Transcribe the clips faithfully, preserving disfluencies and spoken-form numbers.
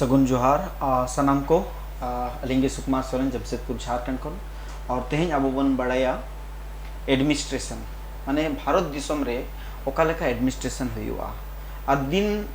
ᱥᱟᱹᱜᱩᱱ ᱡᱚᱦᱟᱨ, ᱟ, ᱥᱟᱱᱟᱢ ᱠᱚ᱾ ᱟ, ᱟᱹᱞᱤᱧ ᱜᱮ ᱥᱩᱠᱩᱢᱟᱨ ᱥᱚᱨᱮᱱ, ᱡᱟᱢᱥᱮᱫᱽᱯᱩᱨ, ᱡᱷᱟᱲᱠᱷᱚᱸᱰ ᱠᱷᱚᱱ᱾ ᱟᱨ ᱛᱮᱦᱮᱧ ᱟᱵᱚ ᱵᱚᱱ ᱵᱟᱲᱟᱭᱟ administration, ᱢᱟᱱᱮ ᱵᱷᱟᱨᱚᱛ ᱫᱤᱥᱚᱢ ᱨᱮ ᱚᱠᱟ ᱞᱮᱠᱟ administration ᱦᱩᱭᱩᱜᱼᱟ᱾ ᱟᱨ ᱫᱤᱱ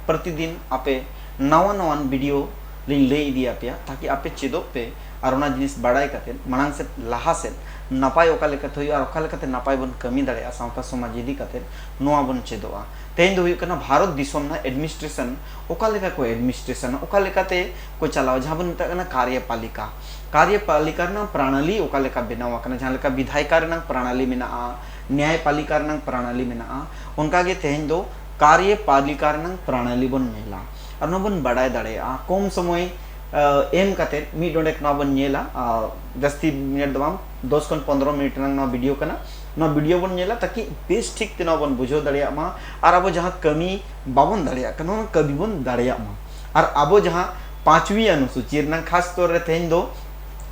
ᱯᱨᱚᱛᱤᱫᱤᱱ ᱟᱯᱮ ᱱᱟᱣᱟ ᱱᱟᱣᱟᱱ video ᱞᱤᱧ ᱞᱟᱹᱭ ᱤᱫᱤ ᱟᱯᱮᱭᱟ, ᱛᱟᱠᱤ ᱟᱯᱮ ᱪᱮᱫᱚᱜ ᱯᱮ ᱟᱨ ᱚᱱᱟ ᱡᱤᱱᱤᱥ ᱵᱟᱲᱟᱭ ᱠᱟᱛᱮ ᱢᱟᱲᱟᱝ ᱥᱮᱫ, ᱞᱟᱦᱟ ᱥᱮᱫ ᱱᱟᱯᱟᱭ ᱚᱠᱟ ᱞᱮᱠᱟᱛᱮ ᱦᱩᱭᱩᱜᱼᱟ ᱟᱨ ᱚᱠᱟ ᱞᱮᱠᱟᱛᱮ ᱱᱟᱯᱟᱭ ᱵᱚᱱ ᱠᱟᱹᱢᱤ ᱫᱟᱲᱮᱭᱟᱜᱼᱟ ᱥᱟᱶᱛᱟ ᱥᱚᱢᱟᱡᱽ ᱤᱫᱤ ᱠᱟᱛᱮ, ᱱᱚᱣᱟ ᱵᱚᱱ ᱪᱮᱫᱚᱜᱼᱟ᱾ ᱛᱮᱦᱮᱧ ᱫᱚ ᱦᱩᱭᱩᱜ ᱠᱟᱱᱟ ᱵᱷᱟᱨᱚᱛ ᱫᱤᱥᱚᱢ ᱨᱮᱱᱟᱜ administration ᱚᱠᱟ ᱞᱮᱠᱟ ᱠᱚ administration, ᱚᱠᱟ ᱞᱮᱠᱟᱛᱮ ᱠᱚ ᱪᱟᱞᱟᱣᱟ, ᱡᱟᱦᱟᱸ ᱵᱚᱱ ᱢᱮᱛᱟᱜ ᱠᱟᱱᱟ ᱠᱟᱨᱭᱚᱯᱟᱞᱤᱠᱟ᱾ ᱠᱟᱨᱭᱚᱯᱟᱞᱤᱠᱟ ᱨᱮᱱᱟᱜ ᱯᱨᱟᱬᱟᱞᱤ ᱚᱠᱟ ᱞᱮᱠᱟ ᱵᱮᱱᱟᱣ ᱟᱠᱟᱱᱟ, ᱡᱟᱦᱟᱸ ᱞᱮᱠᱟ ᱵᱤᱫᱷᱟᱭᱤᱠᱟ ᱨᱮᱱᱟᱜ ᱯᱨᱟᱬᱟᱞᱤ ᱢᱮᱱᱟᱜᱼᱟ, ᱱᱮᱭᱟᱭᱯᱟᱞᱤᱠᱟ ᱨᱮᱱᱟᱜ ᱯᱨᱟᱬᱟᱞᱤ ᱢᱮᱱᱟᱜᱼᱟ, ᱚᱱᱠᱟ ᱜᱮ ᱛᱮᱦᱮᱧ ᱫᱚ ᱠᱟᱨᱭᱚᱯᱟᱞᱤᱠᱟ ᱨᱮᱱᱟᱜ ᱯᱨᱟᱬᱟᱞᱤ ᱵᱚᱱ ᱧᱮᱞᱟ᱾ ᱟᱨ ᱱᱚᱣᱟ ᱵᱚᱱ ᱵᱟᱰᱟᱭ ᱫᱟᱲᱮᱭᱟᱜᱼᱟ ᱠᱚᱢ ᱥᱚᱢᱚᱭ, ᱟ, ᱮᱢ ᱠᱟᱛᱮ ᱢᱤᱫ ᱰᱚᱸᱰᱮᱠ ᱱᱚᱣᱟ ᱵᱚᱱ ᱧᱮᱞᱟ᱾ ᱟ, ᱡᱟᱹᱥᱛᱤ ᱢᱤᱱᱤᱴ ᱫᱚ ᱵᱟᱝ, ᱫᱚᱥ ᱠᱷᱚᱱ ᱯᱚᱱᱫᱽᱨᱚ ᱢᱤᱱᱤᱴ ᱨᱮᱱᱟᱜ ᱱᱚᱣᱟ video ᱠᱟᱱᱟ᱾ ᱱᱚᱣᱟ video ᱵᱚᱱ ᱧᱮᱞᱟ ᱛᱟᱠᱤ ᱵᱮᱥ ᱴᱷᱤᱠ ᱛᱮ ᱱᱚᱣᱟ ᱵᱚᱱ ᱵᱩᱡᱷᱟᱹᱣ ᱫᱟᱲᱮᱭᱟᱜ ᱢᱟ ᱟᱨ ᱟᱵᱚ ᱡᱟᱦᱟᱸ ᱠᱟᱹᱢᱤ ᱵᱟᱵᱚᱱ ᱫᱟᱲᱮᱭᱟᱜ ᱠᱟᱱᱟ, ᱚᱱᱟ ᱠᱟᱹᱢᱤ ᱵᱚᱱ ᱫᱟᱲᱮᱭᱟᱜ ᱢᱟ᱾ ᱟᱨ ᱟᱵᱚ ᱡᱟᱦᱟᱸ ᱯᱟᱸᱪᱣᱤ ᱚᱱᱩᱥᱩᱪᱤ ᱨᱮᱱᱟᱜ ᱠᱷᱟᱥ ᱛᱚᱨ ᱨᱮ ᱛᱮᱦᱮᱧ ᱫᱚ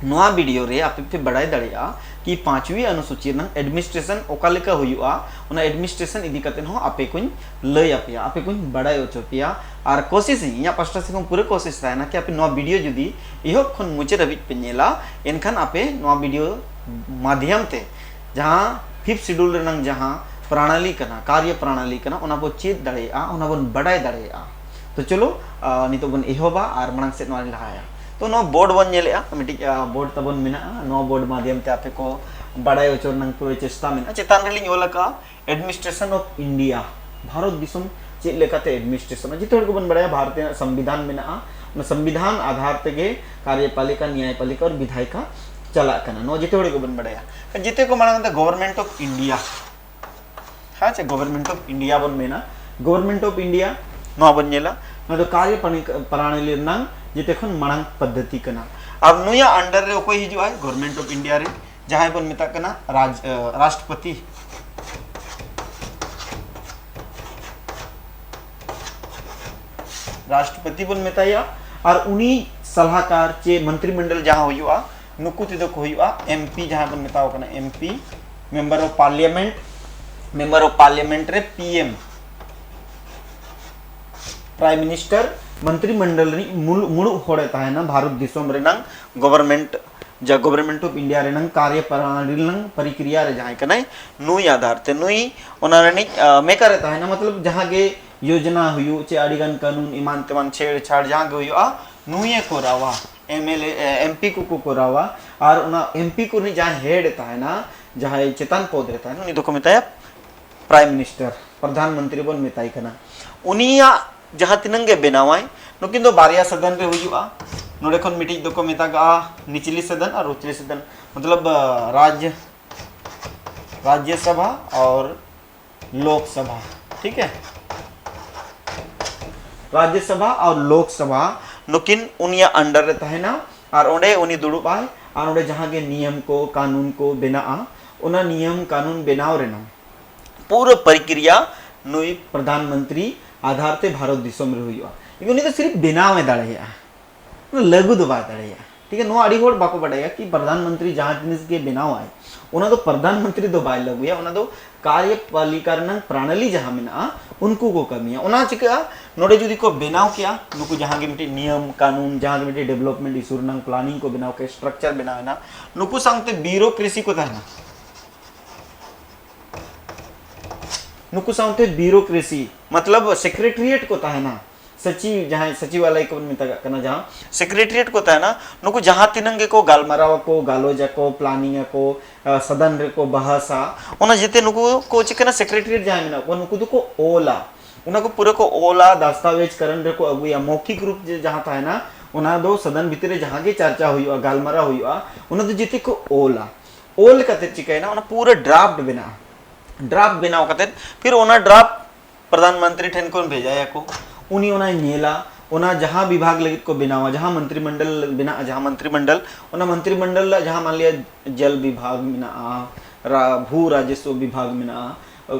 ᱱᱚᱣᱟ video ᱨᱮ ᱟᱯᱮ ᱯᱮ ᱵᱟᱲᱟᱭ ᱫᱟᱲᱮᱭᱟᱜᱼᱟ ᱠᱤ ᱯᱟᱸᱪᱣᱤ ᱚᱱᱩᱥᱩᱪᱤ ᱨᱮᱱᱟᱜ administration ᱚᱠᱟ ᱞᱮᱠᱟ ᱦᱩᱭᱩᱜᱼᱟ, ᱚᱱᱟ administration ᱤᱫᱤ ᱠᱟᱛᱮ ᱦᱚᱸ ᱟᱯᱮ ᱠᱚᱧ ᱞᱟᱹᱭ ᱟᱯᱮᱭᱟ, ᱟᱯᱮ ᱠᱚᱧ ᱵᱟᱲᱟᱭ ᱦᱚᱪᱚ ᱯᱮᱭᱟ᱾ ᱟᱨ ᱠᱳᱥᱤᱥ ᱤᱧ, ᱤᱧᱟᱹᱜ ᱯᱟᱥᱴᱟ ᱥᱮᱫ ᱠᱷᱚᱱ ᱯᱩᱨᱟᱹ ᱠᱳᱥᱤᱥ ᱛᱟᱦᱮᱱᱟ ᱠᱤ ᱟᱯᱮ ᱱᱚᱣᱟ video ᱡᱩᱫᱤ ᱮᱦᱚᱵ ᱠᱷᱚᱱ ᱢᱩᱪᱟᱹᱫ ᱦᱟᱹᱵᱤᱡ ᱯᱮ ᱧᱮᱞᱟ, ᱮᱱᱠᱷᱟᱱ ᱟᱯᱮ ᱱᱚᱣᱟ video ᱢᱟᱫᱷᱭᱚᱢ ᱛᱮ ᱡᱟᱦᱟᱸ fifth schedule ᱨᱮᱱᱟᱜ ᱡᱟᱦᱟᱸ ᱯᱨᱟᱬᱟᱞᱤ ᱠᱟᱱᱟ, ᱠᱟᱨᱭᱚ ᱯᱨᱟᱬᱟᱞᱤ ᱠᱟᱱᱟ, ᱚᱱᱟ ᱵᱚ ᱪᱮᱫ ᱫᱟᱲᱮᱭᱟᱜᱼᱟ, ᱚᱱᱟ ᱵᱚᱱ ᱵᱟᱰᱟᱭ ᱫᱟᱲᱮᱭᱟᱜᱼᱟ᱾ ᱛᱚ ᱪᱚᱞᱚ, ᱟ, ᱱᱤᱛᱚᱜ ᱵᱚᱱ ᱮᱦᱚᱵᱟ ᱟᱨ ᱢᱟᱲᱟᱝ ᱥᱮᱫ ᱱᱚᱣᱟ ᱞᱤᱧ ᱞᱟᱦᱟᱭᱟ᱾ ᱛᱚ ᱱᱚᱣᱟ board ᱵᱚᱱ ᱧᱮᱞᱮᱜᱼᱟ, ᱢᱤᱫᱴᱤᱡ, ᱟ, board ᱛᱟᱵᱚᱱ ᱢᱮᱱᱟᱜᱼᱟ᱾ ᱱᱚᱣᱟ board ᱢᱟᱫᱷᱭᱚᱢ ᱛᱮ ᱟᱯᱮ ᱠᱚ ᱵᱟᱰᱟᱭ ᱦᱚᱪᱚ ᱨᱮᱱᱟᱜ ᱯᱩᱨᱟᱹ ᱪᱮᱥᱴᱟ ᱢᱮᱱᱟᱜᱼᱟ᱾ ᱪᱮᱛᱟᱱ ᱨᱮᱞᱤᱧ ᱚᱞ ᱟᱠᱟᱫᱼᱟ administration of India, ᱵᱷᱟᱨᱚᱛ ᱫᱤᱥᱚᱢ ᱪᱮᱫ ᱞᱮᱠᱟᱛᱮ administration᱾ ᱡᱚᱛᱚ ᱦᱚᱲ ᱜᱮᱵᱚᱱ ᱵᱟᱲᱟᱭᱟ ᱵᱷᱟᱨᱚᱛ ᱨᱮᱱᱟᱜ ᱥᱚᱝᱵᱤᱫᱷᱟᱱ ᱢᱮᱱᱟᱜᱼᱟ, ᱚᱱᱟ ᱥᱚᱝᱵᱤᱫᱷᱟᱱ ᱟᱫᱷᱟᱨ ᱛᱮᱜᱮ ᱠᱟᱨᱭᱚᱯᱟᱞᱤᱠᱟ, ᱱᱮᱭᱟᱭᱯᱟᱞᱤᱠᱟ ᱟᱨ ᱵᱤᱫᱷᱟᱭᱤᱠᱟ ᱪᱟᱞᱟᱜ ᱠᱟᱱᱟ, ᱱᱚᱣᱟ ᱡᱚᱛᱚ ᱦᱚᱲ ᱜᱮᱵᱚᱱ ᱵᱟᱲᱟᱭᱟ᱾ ᱡᱚᱛᱚ ᱠᱚ ᱢᱟᱲᱟᱝ ᱫᱚ Government of India, ᱦᱮᱸ ᱪᱮ, Government of India ᱵᱚᱱ ᱢᱮᱱᱟ᱾ Government of India ᱱᱚᱣᱟ ᱵᱚᱱ ᱧᱮᱞᱟ, ᱱᱚᱣᱟ ᱫᱚ ᱠᱟᱨᱭᱚ ᱯᱟᱱᱤ-, ᱯᱨᱟᱬᱟᱞᱤ ᱨᱮᱱᱟᱝ ᱡᱚᱛᱚ ᱠᱷᱚᱱ ᱢᱟᱲᱟᱝ ᱯᱚᱫᱽᱫᱷᱚᱛᱤ ᱠᱟᱱᱟ᱾ ᱟᱨ ᱱᱩᱭᱟᱜ under ᱨᱮ ᱚᱠᱚᱭ ᱦᱤᱡᱩᱜᱼᱟᱭ? Government of India ᱨᱮ ᱡᱟᱦᱟᱸᱭ ᱵᱚᱱ ᱢᱮᱛᱟᱜ ᱠᱟᱱᱟ ᱨᱟᱡᱽ-, ᱟᱹ, ᱨᱟᱥᱴᱨᱚᱯᱚᱛᱤ᱾ ᱨᱟᱥᱴᱨᱚᱯᱚᱛᱤ ᱵᱚᱱ ᱢᱮᱛᱟᱭᱟ᱾ ᱟᱨ ᱩᱱᱤ ᱥᱟᱞᱦᱟᱠᱟᱨ ᱪᱮ ᱢᱚᱱᱛᱨᱤᱢᱚᱱᱰᱚᱞ ᱡᱟᱦᱟᱸ ᱦᱩᱭᱩᱜᱼᱟ, ᱱᱩᱠᱩ ᱛᱮᱫᱚ ᱠᱚ ᱦᱩᱭᱩᱜᱼᱟ MP, ᱡᱟᱦᱟᱸᱭ ᱵᱚᱱ ᱢᱮᱛᱟᱣ ᱠᱟᱱᱟ MP, Member of Parliament᱾ Member of Parliament ᱨᱮ PM, Prime Minister, ᱢᱚᱱᱛᱨᱤ ᱢᱚᱱᱰᱚᱞ ᱨᱤᱱᱤᱡ ᱢᱩᱞ-, ᱢᱩᱲᱩᱫ ᱦᱚᱲᱮ ᱛᱟᱦᱮᱱᱟ ᱵᱷᱟᱨᱚᱛ ᱫᱤᱥᱚᱢ ᱨᱮᱱᱟᱝ ᱜᱚᱵᱷᱚᱨᱱᱢᱮᱱᱴ, ᱡᱟ ᱜᱚᱵᱷᱚᱨᱱᱢᱮᱱᱴ ᱚᱯᱷ ᱤᱱᱰᱤᱭᱟ ᱨᱮᱱᱟᱝ ᱠᱟᱨᱭᱚ ᱯᱨᱚᱱᱟᱞᱤ ᱨᱮᱱᱟᱝ ᱯᱨᱚᱠᱨᱤᱭᱟ ᱨᱮ ᱡᱟᱦᱟᱸᱭ ᱠᱟᱱᱟᱭ, ᱱᱩᱭ ᱟᱫᱷᱟᱨ ᱛᱮ, ᱱᱩᱭ ᱚᱱᱟ ᱨᱤᱱᱤᱡ, ᱟ, ᱢᱮᱠᱟᱨ ᱮ ᱛᱟᱦᱮᱱᱟ, ᱢᱚᱛᱞᱚᱵ ᱡᱟᱦᱟᱸ ᱜᱮ ᱭᱳᱡᱚᱱᱟ ᱦᱩᱭᱩᱜ ᱪᱮ ᱟᱹᱰᱤᱜᱟᱱ ᱠᱟᱹᱱᱩᱱ ᱮᱢᱟᱱ ᱛᱮᱢᱟᱱ ᱪᱷᱮᱲᱪᱷᱟᱲ ᱡᱟᱦᱟᱸ ᱜᱮ ᱦᱩᱭᱩᱜᱼᱟ, ᱱᱩᱭᱮ ᱠᱚᱨᱟᱣᱟ, M L A, A, M P ᱠᱚᱠᱚ ᱠᱚᱨᱟᱣᱟ᱾ ᱟᱨ ᱚᱱᱟ ᱮᱢ ᱯᱤ ᱠᱚ ᱨᱤᱱᱤᱡ ᱡᱟᱦᱟᱸᱭ ᱦᱮᱰ ᱮ ᱛᱟᱦᱮᱱᱟ, ᱡᱟᱦᱟᱸᱭ ᱪᱮᱛᱟᱱ ᱯᱚᱫᱽ ᱨᱮ ᱛᱟᱦᱮᱱᱟ, ᱩᱱᱤ ᱫᱚᱠᱚ ᱢᱮᱛᱟᱭᱟ ᱯᱨᱟᱭᱤᱢ ᱢᱤᱱᱤᱥᱴᱟᱨ, ᱯᱨᱚᱫᱷᱟᱱ ᱢᱚᱱᱛᱨᱤ ᱵᱚᱱ ᱢᱮᱛᱟᱭ ᱠᱟᱱᱟ᱾ ᱩᱱᱤᱭᱟᱜ ᱡᱟᱦᱟᱸ ᱛᱤᱱᱟᱹᱝ ᱜᱮ ᱵᱮᱱᱟᱣᱟᱭ, ᱱᱩᱠᱤᱱ ᱫᱚ ᱵᱟᱨᱭᱟ ᱥᱚᱫᱚᱱ ᱨᱮ ᱦᱩᱭᱩᱜᱼᱟ᱾ ᱱᱚᱰᱮ ᱠᱷᱚᱱ ᱢᱤᱫᱴᱤᱡ ᱫᱚᱠᱚ ᱢᱮᱛᱟᱜᱟᱜᱼᱟ ᱱᱤᱪᱞᱤ ᱥᱚᱫᱚᱱ ᱟᱨ ᱩᱪᱞᱤ ᱥᱚᱫᱚᱱ, ᱢᱚᱛᱞᱚᱵ, ᱟ, ᱨᱟᱡᱽ, ᱨᱟᱡᱽᱭᱚ ᱥᱚᱵᱷᱟ ᱟᱨ ᱞᱳᱠ ᱥᱚᱵᱷᱟ, ᱴᱷᱤᱠ ᱦᱮ? ᱨᱟᱡᱽᱭᱚ ᱥᱚᱵᱷᱟ ᱟᱨ ᱞᱳᱠ ᱥᱚᱵᱷᱟ ᱱᱩᱠᱤᱱ ᱩᱱᱤᱭᱟᱜ under ᱨᱮ ᱛᱟᱦᱮᱱᱟ ᱟᱨ ᱚᱸᱰᱮ ᱩᱱᱤ ᱫᱩᱲᱩᱵ ᱟᱭ ᱟᱨ ᱚᱸᱰᱮ ᱡᱟᱦᱟᱸ ᱜᱮ ᱱᱤᱭᱚᱢ ᱠᱚ, ᱠᱟᱹᱱᱩᱱ ᱠᱚ ᱵᱮᱱᱟᱜᱼᱟ, ᱚᱱᱟ ᱱᱤᱭᱚᱢ ᱠᱟᱹᱱᱩᱱ ᱵᱮᱱᱟᱣ ᱨᱮᱱᱟᱜ ᱯᱩᱨᱟᱹ ᱯᱨᱚᱠᱨᱤᱭᱟ ᱱᱩᱭ ᱯᱨᱚᱫᱷᱟᱱ ᱢᱚᱱᱛᱨᱤ ᱟᱫᱷᱟᱨ ᱛᱮ ᱵᱷᱟᱨᱚᱛ ᱫᱤᱥᱚᱢ ᱨᱮ ᱦᱩᱭᱩᱜᱼᱟ᱾ ᱞᱮᱠᱤᱱ ᱩᱱᱤ ᱫᱚ ᱥᱤᱨᱤᱯ ᱵᱮᱱᱟᱣ ᱮ ᱫᱟᱲᱮᱭᱟᱜᱼᱟ, ᱞᱟᱹᱜᱩ ᱫᱚ ᱵᱟᱭ ᱫᱟᱲᱮᱭᱟᱜᱼᱟ᱾ ᱴᱷᱤᱠ ᱜᱮᱭᱟ, ᱱᱚᱣᱟ ᱟᱹᱰᱤ ᱦᱚᱲ ᱵᱟᱠᱚ ᱵᱟᱰᱟᱭᱟ ᱠᱤ ᱯᱨᱚᱫᱷᱟᱱ ᱢᱚᱱᱛᱨᱤ ᱡᱟᱦᱟᱸ ᱡᱤᱱᱤᱥ ᱜᱮ ᱵᱮᱱᱟᱣᱟᱭ, ᱚᱱᱟ ᱫᱚ ᱯᱨᱚᱫᱷᱟᱱ ᱢᱚᱱᱛᱨᱤ ᱫᱚ ᱵᱟᱭ ᱞᱟᱹᱜᱩᱭᱟ, ᱚᱱᱟ ᱫᱚ ᱠᱟᱨᱭᱚᱯᱟᱞᱤᱠᱟ ᱨᱮᱱᱟᱜ ᱯᱨᱟᱱᱟᱞᱤ ᱡᱟᱦᱟᱸ ᱢᱮᱱᱟᱜᱼᱟ, ᱩᱱᱠᱩ ᱠᱚ ᱠᱟᱹᱢᱤᱭᱟ᱾ ᱚᱱᱟ ᱪᱤᱠᱟᱹᱜᱼᱟ, ᱱᱚᱰᱮ ᱡᱩᱫᱤ ᱠᱚ ᱵᱮᱱᱟᱣ ᱠᱮᱭᱟ, ᱱᱩᱠᱩ ᱡᱟᱦᱟᱸ ᱜᱮ ᱢᱤᱫᱴᱤᱡ ᱱᱤᱭᱚᱢ ᱠᱟᱹᱱᱩᱱ, ᱡᱟᱦᱟᱸ ᱜᱮ ᱢᱤᱫᱴᱤᱡ development issue ᱨᱮᱱᱟᱜ planning ᱠᱚ ᱵᱮᱱᱟᱣ ᱠᱮᱭᱟ, structure ᱵᱮᱱᱟᱣ ᱮᱱᱟ, ᱱᱩᱠᱩ ᱥᱟᱶᱛᱮ bureaucracy ᱠᱚ ᱛᱟᱦᱮᱱᱟ, ᱱᱩᱠᱩ ᱥᱟᱶᱛᱮ bureaucracy, ᱢᱚᱛᱞᱚᱵ secretariat ᱠᱚ ᱛᱟᱦᱮᱱᱟ, ᱥᱚᱪᱤᱵᱽ, ᱡᱟᱦᱟᱸᱭ ᱥᱚᱪᱤᱵᱟᱞᱚᱭ ᱠᱚᱵᱚᱱ ᱢᱮᱛᱟᱜᱟᱜ ᱠᱟᱱᱟ, ᱡᱟᱦᱟᱸ secretariat ᱠᱚ ᱛᱟᱦᱮᱱᱟ, ᱱᱩᱠᱩ ᱡᱟᱦᱟᱸ ᱛᱤᱱᱟᱹᱝ ᱜᱮᱠᱚ ᱜᱟᱞᱢᱟᱨᱟᱣ ᱟᱠᱚ, ᱜᱟᱞᱚᱪ ᱟᱠᱚ, planning ᱟᱠᱚ, ᱟ, ᱥᱚᱫᱚᱱ ᱨᱮᱠᱚ ᱵᱟᱦᱟᱥᱟ, ᱚᱱᱟ ᱡᱮᱛᱮ ᱱᱩᱠᱩ ᱠᱚ ᱪᱤᱠᱟᱹᱱᱟ, secretariat ᱡᱟᱦᱟᱸᱭ ᱢᱮᱱᱟᱜ ᱠᱚᱣᱟ, ᱱᱩᱠᱩ ᱫᱚᱠᱚ ᱚᱞᱟ, ᱚᱱᱟ ᱠᱚ ᱯᱩᱨᱟᱹ ᱠᱚ ᱚᱞᱟ, ᱫᱟᱥᱛᱟᱣᱮᱡᱽ ᱠᱟᱨᱚᱱ ᱨᱮᱠᱚ ᱟᱹᱜᱩᱭᱟ, ᱢᱚᱣᱠᱷᱤᱠ ᱨᱩᱯ ᱡᱮ ᱡᱟᱦᱟᱸ ᱛᱟᱦᱮᱱᱟ, ᱚᱱᱟ ᱫᱚ ᱥᱚᱫᱚᱱ ᱵᱷᱤᱛᱤᱨ ᱨᱮ ᱡᱟᱦᱟᱸ ᱜᱮ ᱪᱟᱨᱪᱟ ᱦᱩᱭᱩᱜᱼᱟ, ᱜᱟᱞᱢᱟᱨᱟᱣ ᱦᱩᱭᱩᱜᱼᱟ, ᱚᱱᱟ ᱫᱚ ᱡᱮᱛᱮ ᱠᱚ ᱚᱞᱟ᱾ ᱚᱞ ᱠᱟᱛᱮ ᱪᱤᱠᱟᱹᱭᱮᱱᱟ, ᱚᱱᱟ ᱯᱩᱨᱟᱹ draft ᱵᱮᱱᱟᱜᱼᱟ᱾ Draft ᱵᱮᱱᱟᱣ ᱠᱟᱛᱮ ᱯᱷᱤᱨ ᱚᱱᱟ draft ᱯᱨᱚᱫᱷᱟᱱ ᱢᱚᱱᱛᱨᱤ ᱴᱷᱮᱱ ᱠᱷᱚᱱ ᱵᱷᱮᱡᱟᱭᱟᱠᱚ, ᱩᱱᱤ ᱚᱱᱟᱭ ᱧᱮᱞᱟ, ᱚᱱᱟ ᱡᱟᱦᱟᱸ ᱵᱤᱵᱷᱟᱜᱽ ᱞᱟᱹᱜᱤᱫ ᱠᱚ ᱵᱮᱱᱟᱣᱟ, ᱡᱟᱦᱟᱸ ᱢᱚᱱᱛᱨᱤ ᱢᱚᱱᱰᱚᱞ ᱵᱮᱱᱟᱜᱼᱟ, ᱡᱟᱦᱟᱸ ᱢᱚᱱᱛᱨᱤ ᱢᱚᱱᱰᱚᱞ, ᱚᱱᱟ ᱢᱚᱱᱛᱨᱤ ᱢᱚᱱᱰᱚᱞ ᱨᱮᱱᱟᱜ ᱡᱟᱦᱟᱸ ᱢᱟᱱ ᱞᱤᱭᱟ ᱡᱚᱞ ᱵᱤᱵᱷᱟᱜᱽ ᱢᱮᱱᱟᱜᱼᱟ, ᱨᱟ-, ᱵᱷᱩ ᱨᱟᱡᱚᱥᱣᱚ ᱵᱤᱵᱷᱟᱜᱽ ᱢᱮᱱᱟᱜᱼᱟ,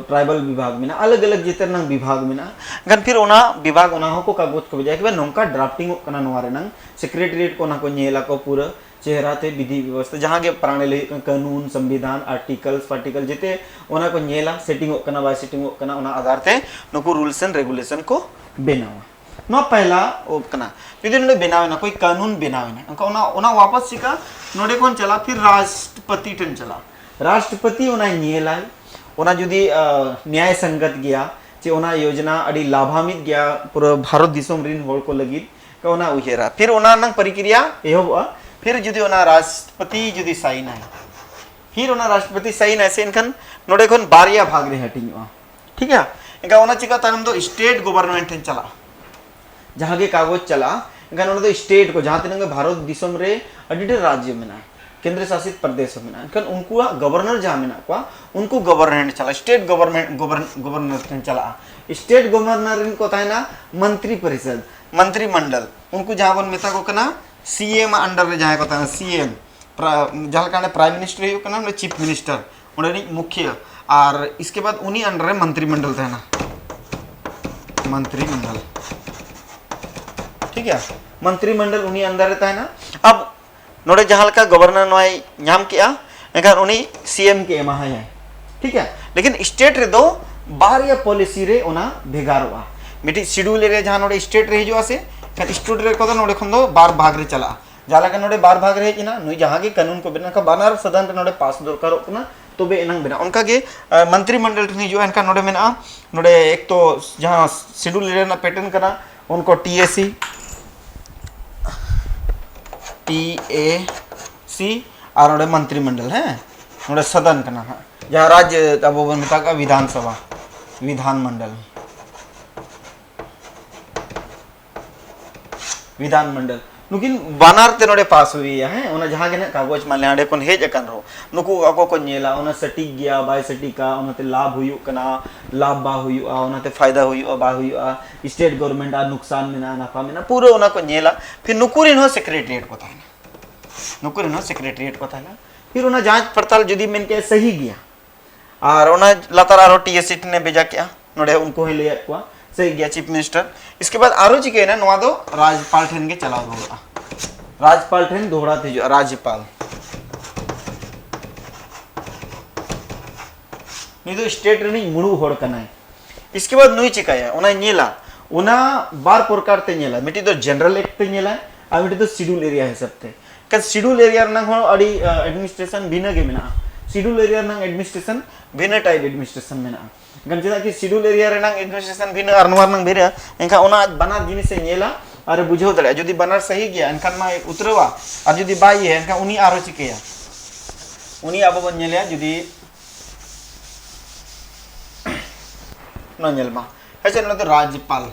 tribal ᱵᱤᱵᱷᱟᱜᱽ ᱢᱮᱱᱟᱜᱼᱟ, ᱟᱞᱟᱜᱽ ᱟᱞᱟᱜᱽ ᱡᱟᱹᱛ ᱨᱮᱱᱟᱜ ᱵᱤᱵᱷᱟᱜᱽ ᱢᱮᱱᱟᱜᱼᱟ᱾ ᱮᱱᱠᱷᱟᱱ ᱯᱷᱤᱨ ᱚᱱᱟ ᱵᱤᱵᱷᱟᱜᱽ ᱚᱱᱟ ᱦᱚᱸᱠᱚ ᱠᱟᱜᱚᱡᱽ ᱠᱚ ᱵᱷᱮᱡᱟᱭᱟ ᱠᱤ ᱵᱟᱝ ᱱᱚᱝᱠᱟ drafting ᱚᱜ ᱠᱟᱱᱟ, ᱱᱚᱣᱟ ᱨᱮᱱᱟᱝ secretariat ᱠᱚ ᱚᱱᱟ ᱠᱚ ᱧᱮᱞ ᱟᱠᱚ ᱯᱩᱨᱟᱹ ᱪᱮᱦᱨᱟ ᱛᱮ ᱵᱤᱫᱷᱤ ᱵᱮᱵᱚᱥᱛᱷᱟ ᱡᱟᱦᱟᱸ ᱜᱮ ᱯᱨᱟᱬᱮ ᱞᱟᱹᱭ ᱦᱩᱭᱩᱜ ᱠᱟᱱᱟ, ᱠᱟᱹᱱᱩᱱ, ᱥᱚᱝᱵᱤᱫᱷᱟᱱ, articles, ᱯᱟᱨᱴᱤᱠᱚᱞ ᱡᱮᱛᱮ ᱚᱱᱟ ᱠᱚ ᱧᱮᱞᱟ, setting ᱚᱜ ᱠᱟᱱᱟ ᱵᱟᱭ setting ᱚᱜ ᱠᱟᱱᱟ, ᱚᱱᱟ ᱟᱫᱷᱟᱨ ᱛᱮ ᱱᱩᱠᱩ rules and regulation ᱠᱚ ᱵᱮᱱᱟᱣᱟ᱾ ᱱᱚᱣᱟ ᱯᱮᱦᱞᱟ ᱠᱟᱱᱟ᱾ ᱡᱩᱫᱤ ᱱᱚᱰᱮ ᱵᱮᱱᱟᱣ ᱮᱱᱟ, ᱠᱳᱭ ᱠᱟᱹᱱᱩᱱ ᱵᱮᱱᱟᱣ ᱮᱱᱟ, ᱚᱱᱠᱟ ᱚᱱᱟ ᱚᱱᱟ ᱣᱟᱯᱟᱥ ᱪᱤᱠᱟ ᱱᱚᱰᱮ ᱠᱷᱚᱱ ᱪᱟᱞᱟᱜ, ᱯᱷᱤᱨ ᱨᱟᱥᱴᱨᱚᱯᱚᱛᱤ ᱴᱷᱮᱱ ᱪᱟᱞᱟᱜ᱾ ᱨᱟᱥᱴᱨᱚᱯᱚᱛᱤ ᱚᱱᱟᱭ ᱧᱮᱞᱟᱭ, ᱚᱱᱟ ᱡᱩᱫᱤ ᱱᱮᱭᱟᱭ ᱥᱚᱝᱜᱚᱛ ᱜᱮᱭᱟ, ᱪᱮ ᱚᱱᱟ ᱭᱳᱡᱽᱱᱟ ᱟᱹᱰᱤ ᱞᱟᱵᱷᱟᱱᱵᱤᱛ ᱜᱮᱭᱟ ᱯᱩᱨᱟᱹ ᱵᱷᱟᱨᱚᱛ ᱫᱤᱥᱚᱢ ᱨᱤᱱ ᱦᱚᱲ ᱠᱚ ᱞᱟᱹᱜᱤᱫ, ᱚᱱᱟ ᱩᱭᱦᱟᱹᱨᱟ᱾ ᱯᱷᱤᱨ ᱚᱱᱟ ᱨᱮᱱᱟᱜ ᱯᱨᱚᱠᱨᱤᱭᱟ ᱮᱦᱚᱵᱚᱜᱼᱟ᱾ ᱯᱷᱤᱨ ᱡᱩᱫᱤ ᱚᱱᱟ ᱨᱟᱥᱴᱨᱚᱯᱚᱛᱤ ᱡᱩᱫᱤ ᱥᱟᱭᱤᱱᱟᱭ, ᱯᱷᱤᱨ ᱚᱱᱟ ᱨᱟᱥᱴᱨᱚᱯᱚᱛᱤ ᱥᱟᱭᱤᱱᱟᱭ ᱥᱮ, ᱮᱱᱠᱷᱟᱱ ᱱᱚᱰᱮ ᱠᱷᱚᱱ ᱵᱟᱨᱭᱟ ᱵᱷᱟᱜᱽ ᱨᱮ ᱦᱟᱹᱴᱤᱧᱚᱜᱼᱟ᱾ ᱴᱷᱤᱠ ᱜᱮᱭᱟ? ᱮᱱᱠᱷᱟᱱ ᱚᱱᱟ ᱪᱤᱠᱟ ᱛᱟᱭᱱᱚᱢ ᱫᱚ ᱥᱴᱮᱴ ᱜᱚᱵᱷᱚᱨᱱᱢᱮᱱᱴ ᱴᱷᱮᱱ ᱪᱟᱞᱟᱜᱼᱟ᱾ ᱡᱟᱦᱟᱸ ᱜᱮ ᱠᱟᱜᱚᱡᱽ ᱪᱟᱞᱟᱜᱼᱟ, ᱮᱱᱠᱷᱟᱱ ᱚᱱᱟ ᱫᱚ ᱥᱴᱮᱴ ᱠᱚ, ᱡᱟᱦᱟᱸ ᱛᱤᱱᱟᱹᱜ ᱜᱮ ᱵᱷᱟᱨᱚᱛ ᱫᱤᱥᱚᱢ ᱨᱮ ᱟᱹᱰᱤ ᱰᱷᱮᱨ ᱨᱟᱡᱽᱡᱚ ᱢᱮᱱᱟᱜᱼᱟ, ᱠᱮᱱᱫᱨᱚ ᱥᱟᱥᱤᱛ ᱯᱨᱚᱫᱮᱥ ᱦᱚᱸ ᱢᱮᱱᱟᱜᱼᱟ, ᱮᱱᱠᱷᱟᱱ ᱩᱱᱠᱩᱣᱟᱜ ᱜᱚᱵᱷᱚᱨᱱᱚᱨ ᱡᱟᱦᱟᱸ ᱢᱮᱱᱟᱜ ᱠᱚᱣᱟ, ᱩᱱᱠᱩ ᱜᱚᱵᱷᱚᱨᱱᱚᱨ ᱴᱷᱮᱱ ᱪᱟᱞᱟᱜᱼᱟ, ᱥᱴᱮᱴ ᱜᱚᱵᱷᱚᱨᱱᱢᱮᱱᱴ ᱜᱚᱵᱷᱚᱨᱱᱚᱨ ᱴᱷᱮᱱ ᱪᱟᱞᱟᱜᱼᱟ᱾ ᱥᱴᱮᱴ ᱜᱚᱵᱷᱚᱨᱱᱚᱨ ᱨᱮᱱ ᱠᱚ ᱛᱟᱦᱮᱱᱟ ᱢᱚᱱᱛᱨᱤ ᱯᱚᱨᱤᱥᱚᱫ, ᱢᱚᱱᱛᱨᱤ ᱢᱚᱱᱰᱚᱞ, ᱩᱱᱠᱩ ᱡᱟᱦᱟᱸ ᱵᱚᱱ ᱢᱮᱛᱟ ᱠᱚ ᱠᱟᱱᱟ ᱥᱤ ᱮᱢ ᱟᱜ ᱟᱱᱰᱟᱨ ᱨᱮ ᱡᱟᱦᱟᱸᱭ ᱠᱚ ᱛᱟᱦᱮᱱᱟ, ᱥᱤ ᱮᱢ, ᱡᱟᱦᱟᱸ ᱞᱮᱠᱟ ᱚᱸᱰᱮ ᱯᱨᱟᱭᱤᱢ ᱢᱤᱱᱤᱥᱴᱟᱨ ᱦᱩᱭᱩᱜ ᱠᱟᱱᱟ, ᱚᱸᱰᱮ ᱪᱤᱯ ᱢᱤᱱᱤᱥᱴᱟᱨ, ᱚᱸᱰᱮᱱᱤᱡ ᱢᱩᱠᱷᱤᱭᱟᱹ, ᱟᱨ ᱤᱥᱠᱮ ᱵᱟᱫ ᱩᱱᱤ ᱟᱱᱰᱟᱨ ᱨᱮ ᱢᱚᱱᱛᱨᱤ ᱢᱚᱱᱰᱚᱞ ᱛᱟᱦᱮᱱᱟ, ᱢᱚᱱᱛᱨᱤ ᱢᱚᱱᱰᱚᱞ᱾ ᱴᱷᱤᱠ ᱜᱮᱭᱟ, ᱢᱚᱱᱛᱨᱤ ᱢᱚᱱᱰᱚᱞ ᱩᱱᱤ ᱟᱱᱰᱟᱨ ᱨᱮ ᱛᱟᱦᱮᱱᱟ᱾ ᱟᱵ ᱱᱚᱰᱮ ᱡᱟᱦᱟᱸ ᱞᱮᱠᱟ ᱜᱚᱵᱷᱚᱨᱱᱚᱨ ᱱᱚᱣᱟᱭ ᱧᱟᱢ ᱠᱮᱜᱼᱟ, ᱮᱱᱠᱷᱟᱱ ᱩᱱᱤ ᱥᱤ ᱮᱢ ᱜᱮ ᱮᱢᱟᱦᱟᱭᱟᱭ᱾ ᱴᱷᱤᱠ ᱜᱮᱭᱟ, ᱞᱮᱠᱤᱱ ᱥᱴᱮᱴ ᱨᱮᱫᱚ ᱵᱟᱨᱭᱟ ᱯᱚᱞᱤᱥᱤ ᱨᱮ ᱚᱱᱟ ᱵᱷᱮᱜᱟᱨᱚᱜᱼᱟ᱾ ᱢᱤᱫᱴᱤᱡ ᱥᱤᱰᱩᱞ ᱮᱨᱤᱭᱟ ᱡᱟᱦᱟᱸ ᱱᱚᱰᱮ ᱥᱴᱮᱴ ᱨᱮ ᱦᱤᱡᱩᱜᱼᱟ ᱥᱮ, ᱮᱱᱠᱷᱟᱱ ᱥᱴᱮᱴ ᱨᱮ ᱠᱚᱫᱚ ᱱᱚᱰᱮ ᱠᱷᱚᱱ ᱫᱚ ᱵᱟᱨ ᱵᱷᱟᱜᱽ ᱨᱮ ᱪᱟᱞᱟᱜᱼᱟ᱾ ᱡᱟᱦᱟᱸ ᱞᱮᱠᱟ ᱱᱚᱰᱮ ᱵᱟᱨ ᱵᱷᱟᱜᱽ ᱨᱮ ᱦᱮᱡ ᱮᱱᱟ, ᱱᱩᱭ ᱡᱟᱦᱟᱸ ᱜᱮ ᱠᱟᱹᱱᱩᱱ ᱠᱚ ᱵᱮᱱᱟᱜ ᱠᱷᱟᱱ ᱵᱟᱱᱟᱨ ᱥᱚᱫᱚᱱ ᱨᱮ ᱱᱚᱰᱮ ᱯᱟᱥ ᱫᱚᱨᱠᱟᱨᱚᱜ ᱠᱟᱱᱟ, ᱛᱚᱵᱮ ᱮᱱᱟᱝ ᱵᱮᱱᱟᱜᱼᱟ᱾ ᱚᱱᱠᱟ ᱜᱮ ᱟᱸ, ᱢᱚᱱᱛᱨᱤ ᱢᱚᱱᱰᱚᱞ ᱴᱷᱮᱱ ᱦᱤᱡᱩᱜᱼᱟ, ᱮᱱᱠᱷᱟᱱ ᱱᱚᱰᱮ ᱢᱮᱱᱟᱜᱼᱟ, ᱱᱚᱰᱮ ᱮᱠ ᱛᱚ ᱡᱟᱦᱟᱸ ᱥᱤᱰᱩᱞ ᱮᱨᱤᱭᱟ ᱨᱮᱱᱟᱜ ᱯᱮᱴᱟᱨᱱ ᱠᱟᱱᱟ, ᱩᱱᱠᱩ T A C, T A ᱥᱤ, ᱟᱨ ᱱᱚᱰᱮ ᱢᱚᱱᱛᱨᱤ ᱢᱚᱱᱰᱚᱞ, ᱦᱮᱸ, ᱱᱚᱰᱮ ᱥᱚᱫᱚᱱ ᱠᱟᱱᱟ ᱦᱟᱸᱜ, ᱡᱟᱦᱟᱸ ᱨᱟᱡᱽ ᱟᱵᱚ ᱵᱚᱱ ᱢᱮᱛᱟᱜ ᱠᱟᱱᱟ ᱵᱤᱫᱷᱟᱱ ᱥᱚᱵᱷᱟ, ᱵᱤᱫᱷᱟᱱ ᱢᱚᱱᱰᱚᱞ᱾ ᱵᱤᱫᱷᱟᱱ ᱢᱚᱱᱰᱚᱞ᱾ ᱱᱩᱠᱤᱱ ᱵᱟᱱᱟᱨ ᱛᱮ ᱱᱚᱰᱮ ᱯᱟᱥ ᱦᱩᱭ ᱟᱭᱟ, ᱦᱮᱸ, ᱚᱱᱟ ᱡᱟᱦᱟᱸ ᱜᱮ ᱱᱟᱦᱟᱜ ᱠᱟᱜᱚᱡᱽ ᱢᱟᱱᱮ ᱦᱟᱸᱰᱮ ᱠᱷᱚᱱ ᱦᱮᱡ ᱟᱠᱟᱱ ᱨᱮᱦᱚᱸ, ᱱᱩᱠᱩ ᱟᱠᱚ ᱠᱚ ᱧᱮᱞᱟ, ᱚᱱᱟ ᱥᱚᱴᱷᱤᱠ ᱜᱮᱭᱟ, ᱵᱟᱭ ᱥᱚᱴᱷᱤᱠᱟ, ᱚᱱᱟᱛᱮ ᱞᱟᱵᱷ ᱦᱩᱭᱩᱜ ᱠᱟᱱᱟ, ᱞᱟᱵᱷ ᱵᱟᱝ ᱦᱩᱭᱩᱜᱼᱟ, ᱚᱱᱟᱛᱮ ᱯᱷᱟᱭᱫᱟ ᱦᱩᱭᱩᱜᱼᱟ, ᱵᱟᱝ ᱦᱩᱭᱩᱜᱼᱟ, ᱥᱴᱮᱴ ᱜᱚᱵᱷᱚᱨᱱᱢᱮᱱᱴ ᱟᱨ ᱱᱩᱠᱥᱟᱱ ᱢᱮᱱᱟᱜᱼᱟ, ᱱᱟᱯᱟ ᱢᱮᱱᱟᱜᱼᱟ, ᱯᱩᱨᱟᱹ ᱚᱱᱟ ᱠᱚ ᱧᱮᱞᱟ᱾ ᱯᱷᱤᱨ ᱱᱩᱠᱩ ᱨᱮᱱ ᱦᱚᱸ ᱥᱮᱠᱨᱮᱴᱟᱨᱤᱭᱮᱴ ᱠᱚ ᱛᱟᱦᱮᱱᱟ, ᱱᱩᱠᱩ ᱨᱮᱱ ᱦᱚᱸ ᱥᱮᱠᱨᱮᱴᱟᱨᱤᱭᱮᱴ ᱠᱚ ᱛᱟᱦᱮᱱᱟ᱾ ᱯᱷᱤᱨ ᱚᱱᱟ ᱡᱟᱸᱪ ᱯᱟᱲᱛᱟᱞ ᱡᱩᱫᱤ ᱢᱮᱱ ᱠᱮᱜᱼᱟ ᱥᱟᱹᱦᱤ ᱜᱮᱭᱟ, ᱟᱨ ᱚᱱᱟ ᱞᱟᱛᱟᱨ ᱟᱨᱦᱚᱸ ᱴᱤ ᱮ ᱥᱤ ᱴᱷᱮᱱᱮ ᱵᱷᱮᱡᱟ ᱠᱮᱜᱼᱟ, ᱱᱚᱰᱮ ᱩᱱᱠᱩ ᱦᱚᱸᱭ ᱞᱟᱹᱭᱟᱫ ᱠᱚᱣᱟ, ᱥᱟᱹᱦᱤ ᱜᱮᱭᱟ ᱪᱤᱯ ᱢᱤᱱᱤᱥᱴᱟᱨ᱾ ᱤᱥᱠᱮ ᱵᱟᱫ ᱟᱨᱦᱚᱸ ᱪᱤᱠᱟᱹᱭᱮᱱᱟ, ᱱᱚᱣᱟ ᱫᱚ ᱨᱟᱡᱽᱯᱟᱞ ᱴᱷᱮᱱ ᱜᱮ ᱪᱟᱞᱟᱣ ᱨᱩᱣᱟᱹᱲᱚᱜᱼᱟ, ᱨᱟᱡᱽᱯᱟᱞ ᱴᱷᱮᱱ ᱫᱚᱦᱲᱟ ᱛᱮ ᱦᱤᱡᱩᱜᱼᱟ, ᱨᱟᱡᱽᱯᱟᱞ᱾ ᱱᱩᱭ ᱫᱚ ᱥᱴᱮᱴ ᱨᱤᱱᱤᱡ ᱢᱩᱬᱩ ᱦᱚᱲ ᱠᱟᱱᱟᱭ᱾ ᱤᱥᱠᱮ ᱵᱟᱫ ᱱᱩᱭ ᱪᱤᱠᱟᱹᱭᱟ, ᱚᱱᱟᱭ ᱧᱮᱞᱟ, ᱚᱱᱟ ᱵᱟᱨ ᱯᱨᱚᱠᱟᱨ ᱛᱮ ᱧᱮᱞᱟ, ᱢᱤᱫᱴᱤᱡ ᱫᱚ ᱡᱮᱱᱟᱨᱟᱞ ᱮᱠᱴ ᱛᱮ ᱧᱮᱞᱟ ᱟᱨ ᱢᱤᱫᱴᱤᱡ ᱫᱚ ᱥᱤᱰᱩᱞ ᱮᱨᱤᱭᱟ ᱦᱤᱥᱟᱹᱵ ᱛᱮ᱾ ᱠᱟᱨᱚᱱ ᱥᱤᱰᱩᱞ ᱮᱨᱤᱭᱟ ᱨᱮᱱᱟᱜ ᱦᱚᱸ ᱟᱹᱰᱤ ᱮᱰᱢᱤᱱᱤᱥᱴᱨᱮᱥᱚᱱ ᱵᱷᱤᱱᱟᱹ ᱜᱮ ᱢᱮᱱᱟᱜᱼᱟ᱾ ᱥᱤᱰᱩᱞ ᱮᱨᱤᱭᱟ ᱨᱮᱱᱟᱜ ᱮᱰᱢᱤᱱᱤᱥᱴᱨᱮᱥᱚᱱ ᱵᱷᱤᱱᱟᱹ ᱴᱟᱭᱤᱯ ᱮᱰᱢᱤᱱᱤᱥᱴᱨᱮᱥᱚᱱ ᱢᱮᱱᱟᱜᱼᱟ᱾ ᱮᱱᱠᱷᱟᱱ ᱪᱮᱫᱟᱜ ᱠᱤ ᱥᱤᱰᱩᱞ ᱮᱨᱤᱭᱟ ᱨᱮᱱᱟᱜ ᱮᱰᱢᱤᱱᱤᱥᱴᱨᱮᱥᱚᱱ ᱵᱷᱤᱱᱟᱹ ᱟᱨ ᱱᱚᱣᱟ ᱨᱮᱱᱟᱜ ᱵᱷᱤᱱᱟᱹ, ᱮᱱᱠᱷᱟᱱ ᱚᱱᱟ ᱵᱟᱱᱟᱨ ᱡᱤᱱᱤᱥᱮ ᱧᱮᱞᱟ ᱟᱨᱮ ᱵᱩᱡᱷᱟᱹᱣ ᱫᱟᱲᱮᱭᱟᱜᱼᱟ᱾ ᱡᱩᱫᱤ ᱵᱟᱱᱟᱨ ᱥᱟᱹᱦᱤ ᱜᱮᱭᱟ, ᱮᱱᱠᱷᱟᱱ ᱢᱟᱭ ᱩᱛᱨᱟᱹᱣᱟ, ᱟᱨ ᱡᱩᱫᱤ ᱵᱟᱭ ᱤᱭᱟᱹᱭᱟ, ᱮᱱᱠᱷᱟᱱ ᱩᱱᱤ ᱟᱨᱦᱚᱸ ᱪᱤᱠᱟᱹᱭᱟ? ᱩᱱᱤ ᱟᱵᱚ ᱵᱚᱱ ᱧᱮᱞᱮᱭᱟ᱾ ᱡᱩᱫᱤ ᱱᱚᱣᱟ ᱧᱮᱞ ᱢᱟ, ᱦᱮᱸ ᱥᱮ, ᱱᱚᱣᱟ ᱫᱚ ᱨᱟᱡᱽᱯᱟᱞ,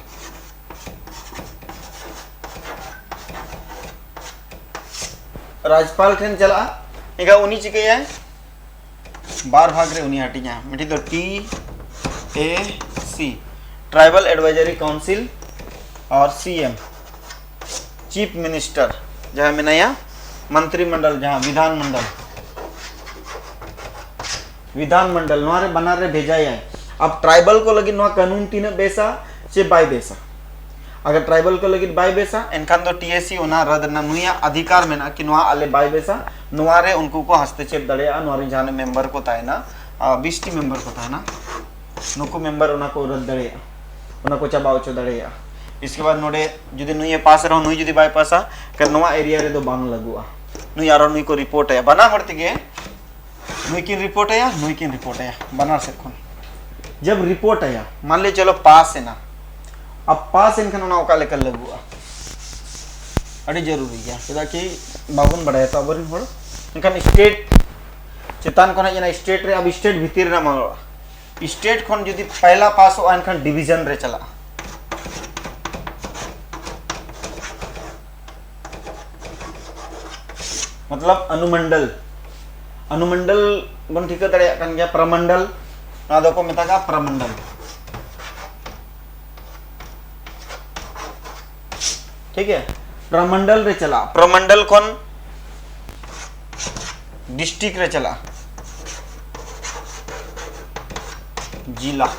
ᱨᱟᱡᱽᱯᱟᱞ ᱴᱷᱮᱱ ᱪᱟᱞᱟᱜᱼᱟ᱾ ᱮᱱᱠᱷᱟᱱ ᱩᱱᱤ ᱪᱤᱠᱟᱹᱭᱟᱭ? ᱵᱟᱨ ᱵᱷᱟᱜᱽ ᱨᱮ ᱩᱱᱤ ᱦᱟᱹᱴᱤᱧᱟ, ᱢᱤᱫᱴᱤᱡ ᱫᱚ T A C, tribal advisory council, ᱟᱨ ᱥᱤ ᱮᱢ, ᱪᱤᱯ ᱢᱤᱱᱤᱥᱴᱟᱨ ᱡᱟᱦᱟᱸᱭ ᱢᱮᱱᱟᱭᱟ, ᱢᱚᱱᱛᱨᱤ ᱢᱚᱱᱰᱚᱞ, ᱡᱟᱦᱟᱸ ᱵᱤᱫᱷᱟᱱ ᱢᱚᱱᱰᱚᱞ, ᱵᱤᱫᱷᱟᱱ ᱢᱚᱱᱰᱚᱞ, ᱱᱚᱣᱟ ᱨᱮ ᱵᱟᱱᱟᱨ ᱨᱮ ᱵᱷᱮᱡᱟᱭᱟᱭ᱾ ᱟᱵ ᱴᱨᱟᱭᱵᱟᱞ ᱠᱚ ᱞᱟᱹᱜᱤᱫ ᱱᱚᱣᱟ ᱠᱟᱹᱱᱩᱱ ᱛᱤᱱᱟᱹᱜ ᱵᱮᱥᱟ ᱥᱮ ᱵᱟᱭ ᱵᱮᱥᱟ? ᱟᱜᱟᱨ ᱴᱨᱟᱭᱵᱟᱞ ᱠᱚ ᱞᱟᱹᱜᱤᱫ ᱵᱟᱭ ᱵᱮᱥᱟ, ᱮᱱᱠᱷᱟᱱ ᱫᱚ ᱴᱤ ᱮ ᱥᱤ ᱚᱱᱟ ᱨᱟᱫ ᱨᱮᱱᱟᱜ ᱱᱩᱭᱟᱜ ᱚᱫᱷᱤᱠᱟᱨ ᱢᱮᱱᱟᱜᱼᱟ ᱠᱤ ᱱᱚᱣᱟ ᱟᱞᱮ ᱵᱟᱭ ᱵᱮᱥᱟ, ᱱᱚᱣᱟ ᱨᱮ ᱩᱱᱠᱩ ᱠᱚ ᱦᱚᱥᱛᱚᱠᱷᱮᱯ ᱫᱟᱲᱮᱭᱟᱜᱼᱟ᱾ ᱱᱚᱣᱟ ᱨᱮᱱ ᱡᱟᱦᱟᱸ ᱢᱮᱢᱵᱟᱨ ᱠᱚ ᱛᱟᱦᱮᱱᱟ, ᱵᱤᱥ ᱴᱤ ᱢᱮᱢᱵᱟᱨ ᱠᱚ ᱛᱟᱦᱮᱱᱟ, ᱱᱩᱠᱩ ᱢᱮᱢᱵᱟᱨ ᱚᱱᱟ ᱠᱚ ᱨᱟᱫ ᱫᱟᱲᱮᱭᱟᱜᱼᱟ, ᱚᱱᱟ ᱠᱚ ᱪᱟᱵᱟ ᱦᱚᱪᱚ ᱫᱟᱲᱮᱭᱟᱜᱼᱟ᱾ ᱤᱥᱠᱮ ᱵᱟᱫ ᱱᱚᱰᱮ ᱡᱩᱫᱤ ᱱᱩᱭᱮ ᱯᱟᱥ ᱨᱮᱦᱚᱸ, ᱱᱩᱭ ᱡᱩᱫᱤ ᱵᱟᱭ ᱯᱟᱥᱟ, ᱠᱟᱨᱚᱱ ᱱᱚᱣᱟ ᱮᱨᱤᱭᱟ ᱨᱮᱫᱚ ᱵᱟᱝ ᱞᱟᱹᱜᱩᱜᱼᱟ, ᱱᱩᱭ ᱟᱨᱦᱚᱸ ᱱᱩᱭ ᱠᱚ ᱨᱤᱯᱳᱨᱴ ᱟᱭᱟ, ᱵᱟᱱᱟ ᱦᱚᱲ ᱛᱮᱜᱮ ᱱᱩᱭ ᱠᱤᱱ ᱨᱤᱯᱳᱨᱴ ᱟᱭᱟ, ᱱᱩᱭ ᱠᱤᱱ ᱨᱤᱯᱳᱨᱴ ᱟᱭᱟ, ᱵᱟᱱᱟᱨ ᱥᱮᱫ ᱠᱷᱚᱱ᱾ ᱡᱟᱵ ᱨᱤᱯᱳᱨᱴ ᱟᱭᱟ, ᱢᱟᱱ ᱞᱤᱭᱟ ᱪᱚᱞᱚ ᱯᱟᱥ ᱮᱱᱟ, ᱟᱵ ᱯᱟᱥ ᱮᱱᱠᱷᱟᱱ ᱚᱱᱟ ᱚᱠᱟ ᱞᱮᱠᱟ ᱞᱟᱹᱜᱩᱜᱼᱟ? ᱟᱹᱰᱤ ᱡᱟᱹᱨᱩᱨᱤ ᱜᱮᱭᱟ, ᱪᱮᱫᱟᱜ ᱠᱤ ᱵᱟᱵᱚᱱ ᱵᱟᱲᱟᱭᱟ ᱛᱚ ᱟᱵᱚᱨᱮᱱ ᱦᱚᱲ᱾ ᱮᱱᱠᱷᱟᱱ ᱥᱴᱮᱴ ᱪᱮᱛᱟᱱ ᱠᱷᱚᱱ ᱦᱮᱡ ᱮᱱᱟ, ᱥᱴᱮᱴ ᱨᱮ, ᱟᱵ ᱥᱴᱮᱴ ᱵᱷᱤᱛᱤᱨ ᱨᱮᱱᱟᱜ ᱢᱟᱢᱞᱟ᱾ ᱥᱴᱮᱴ ᱠᱷᱚᱱ ᱡᱩᱫᱤ ᱯᱟᱭᱞᱟ ᱯᱟᱥᱚᱜᱼᱟ, ᱮᱱᱠᱷᱟᱱ ᱰᱤᱵᱤᱡᱚᱱ ᱨᱮ ᱪᱟᱞᱟᱜᱼᱟ᱾ ᱢᱚᱛᱞᱚᱵ ᱚᱱᱩᱢᱚᱱᱰᱚᱞ, ᱚᱱᱩᱢᱚᱱᱰᱚᱞ ᱵᱚᱱ ᱴᱷᱤᱠᱟᱹ ᱫᱟᱲᱮᱭᱟᱜ ᱠᱟᱱ ᱜᱮᱭᱟ, ᱯᱨᱚᱢᱚᱱᱰᱚᱞ, ᱱᱚᱣᱟ ᱫᱚᱠᱚ ᱢᱮᱛᱟᱜᱼᱟ ᱯᱨᱚᱢᱚᱱᱰᱚᱞ᱾ ᱴᱷᱤᱠ ᱜᱮᱭᱟ, ᱯᱨᱚᱢᱚᱱᱰᱚᱞ ᱨᱮ ᱪᱟᱞᱟᱜᱼᱟ, ᱯᱨᱚᱢᱚᱱᱰᱚᱞ ᱠᱷᱚᱱ ᱰᱤᱥᱴᱨᱤᱠᱴ ᱨᱮ ᱪᱟᱞᱟᱜᱼᱟ, ᱡᱤᱞᱟ,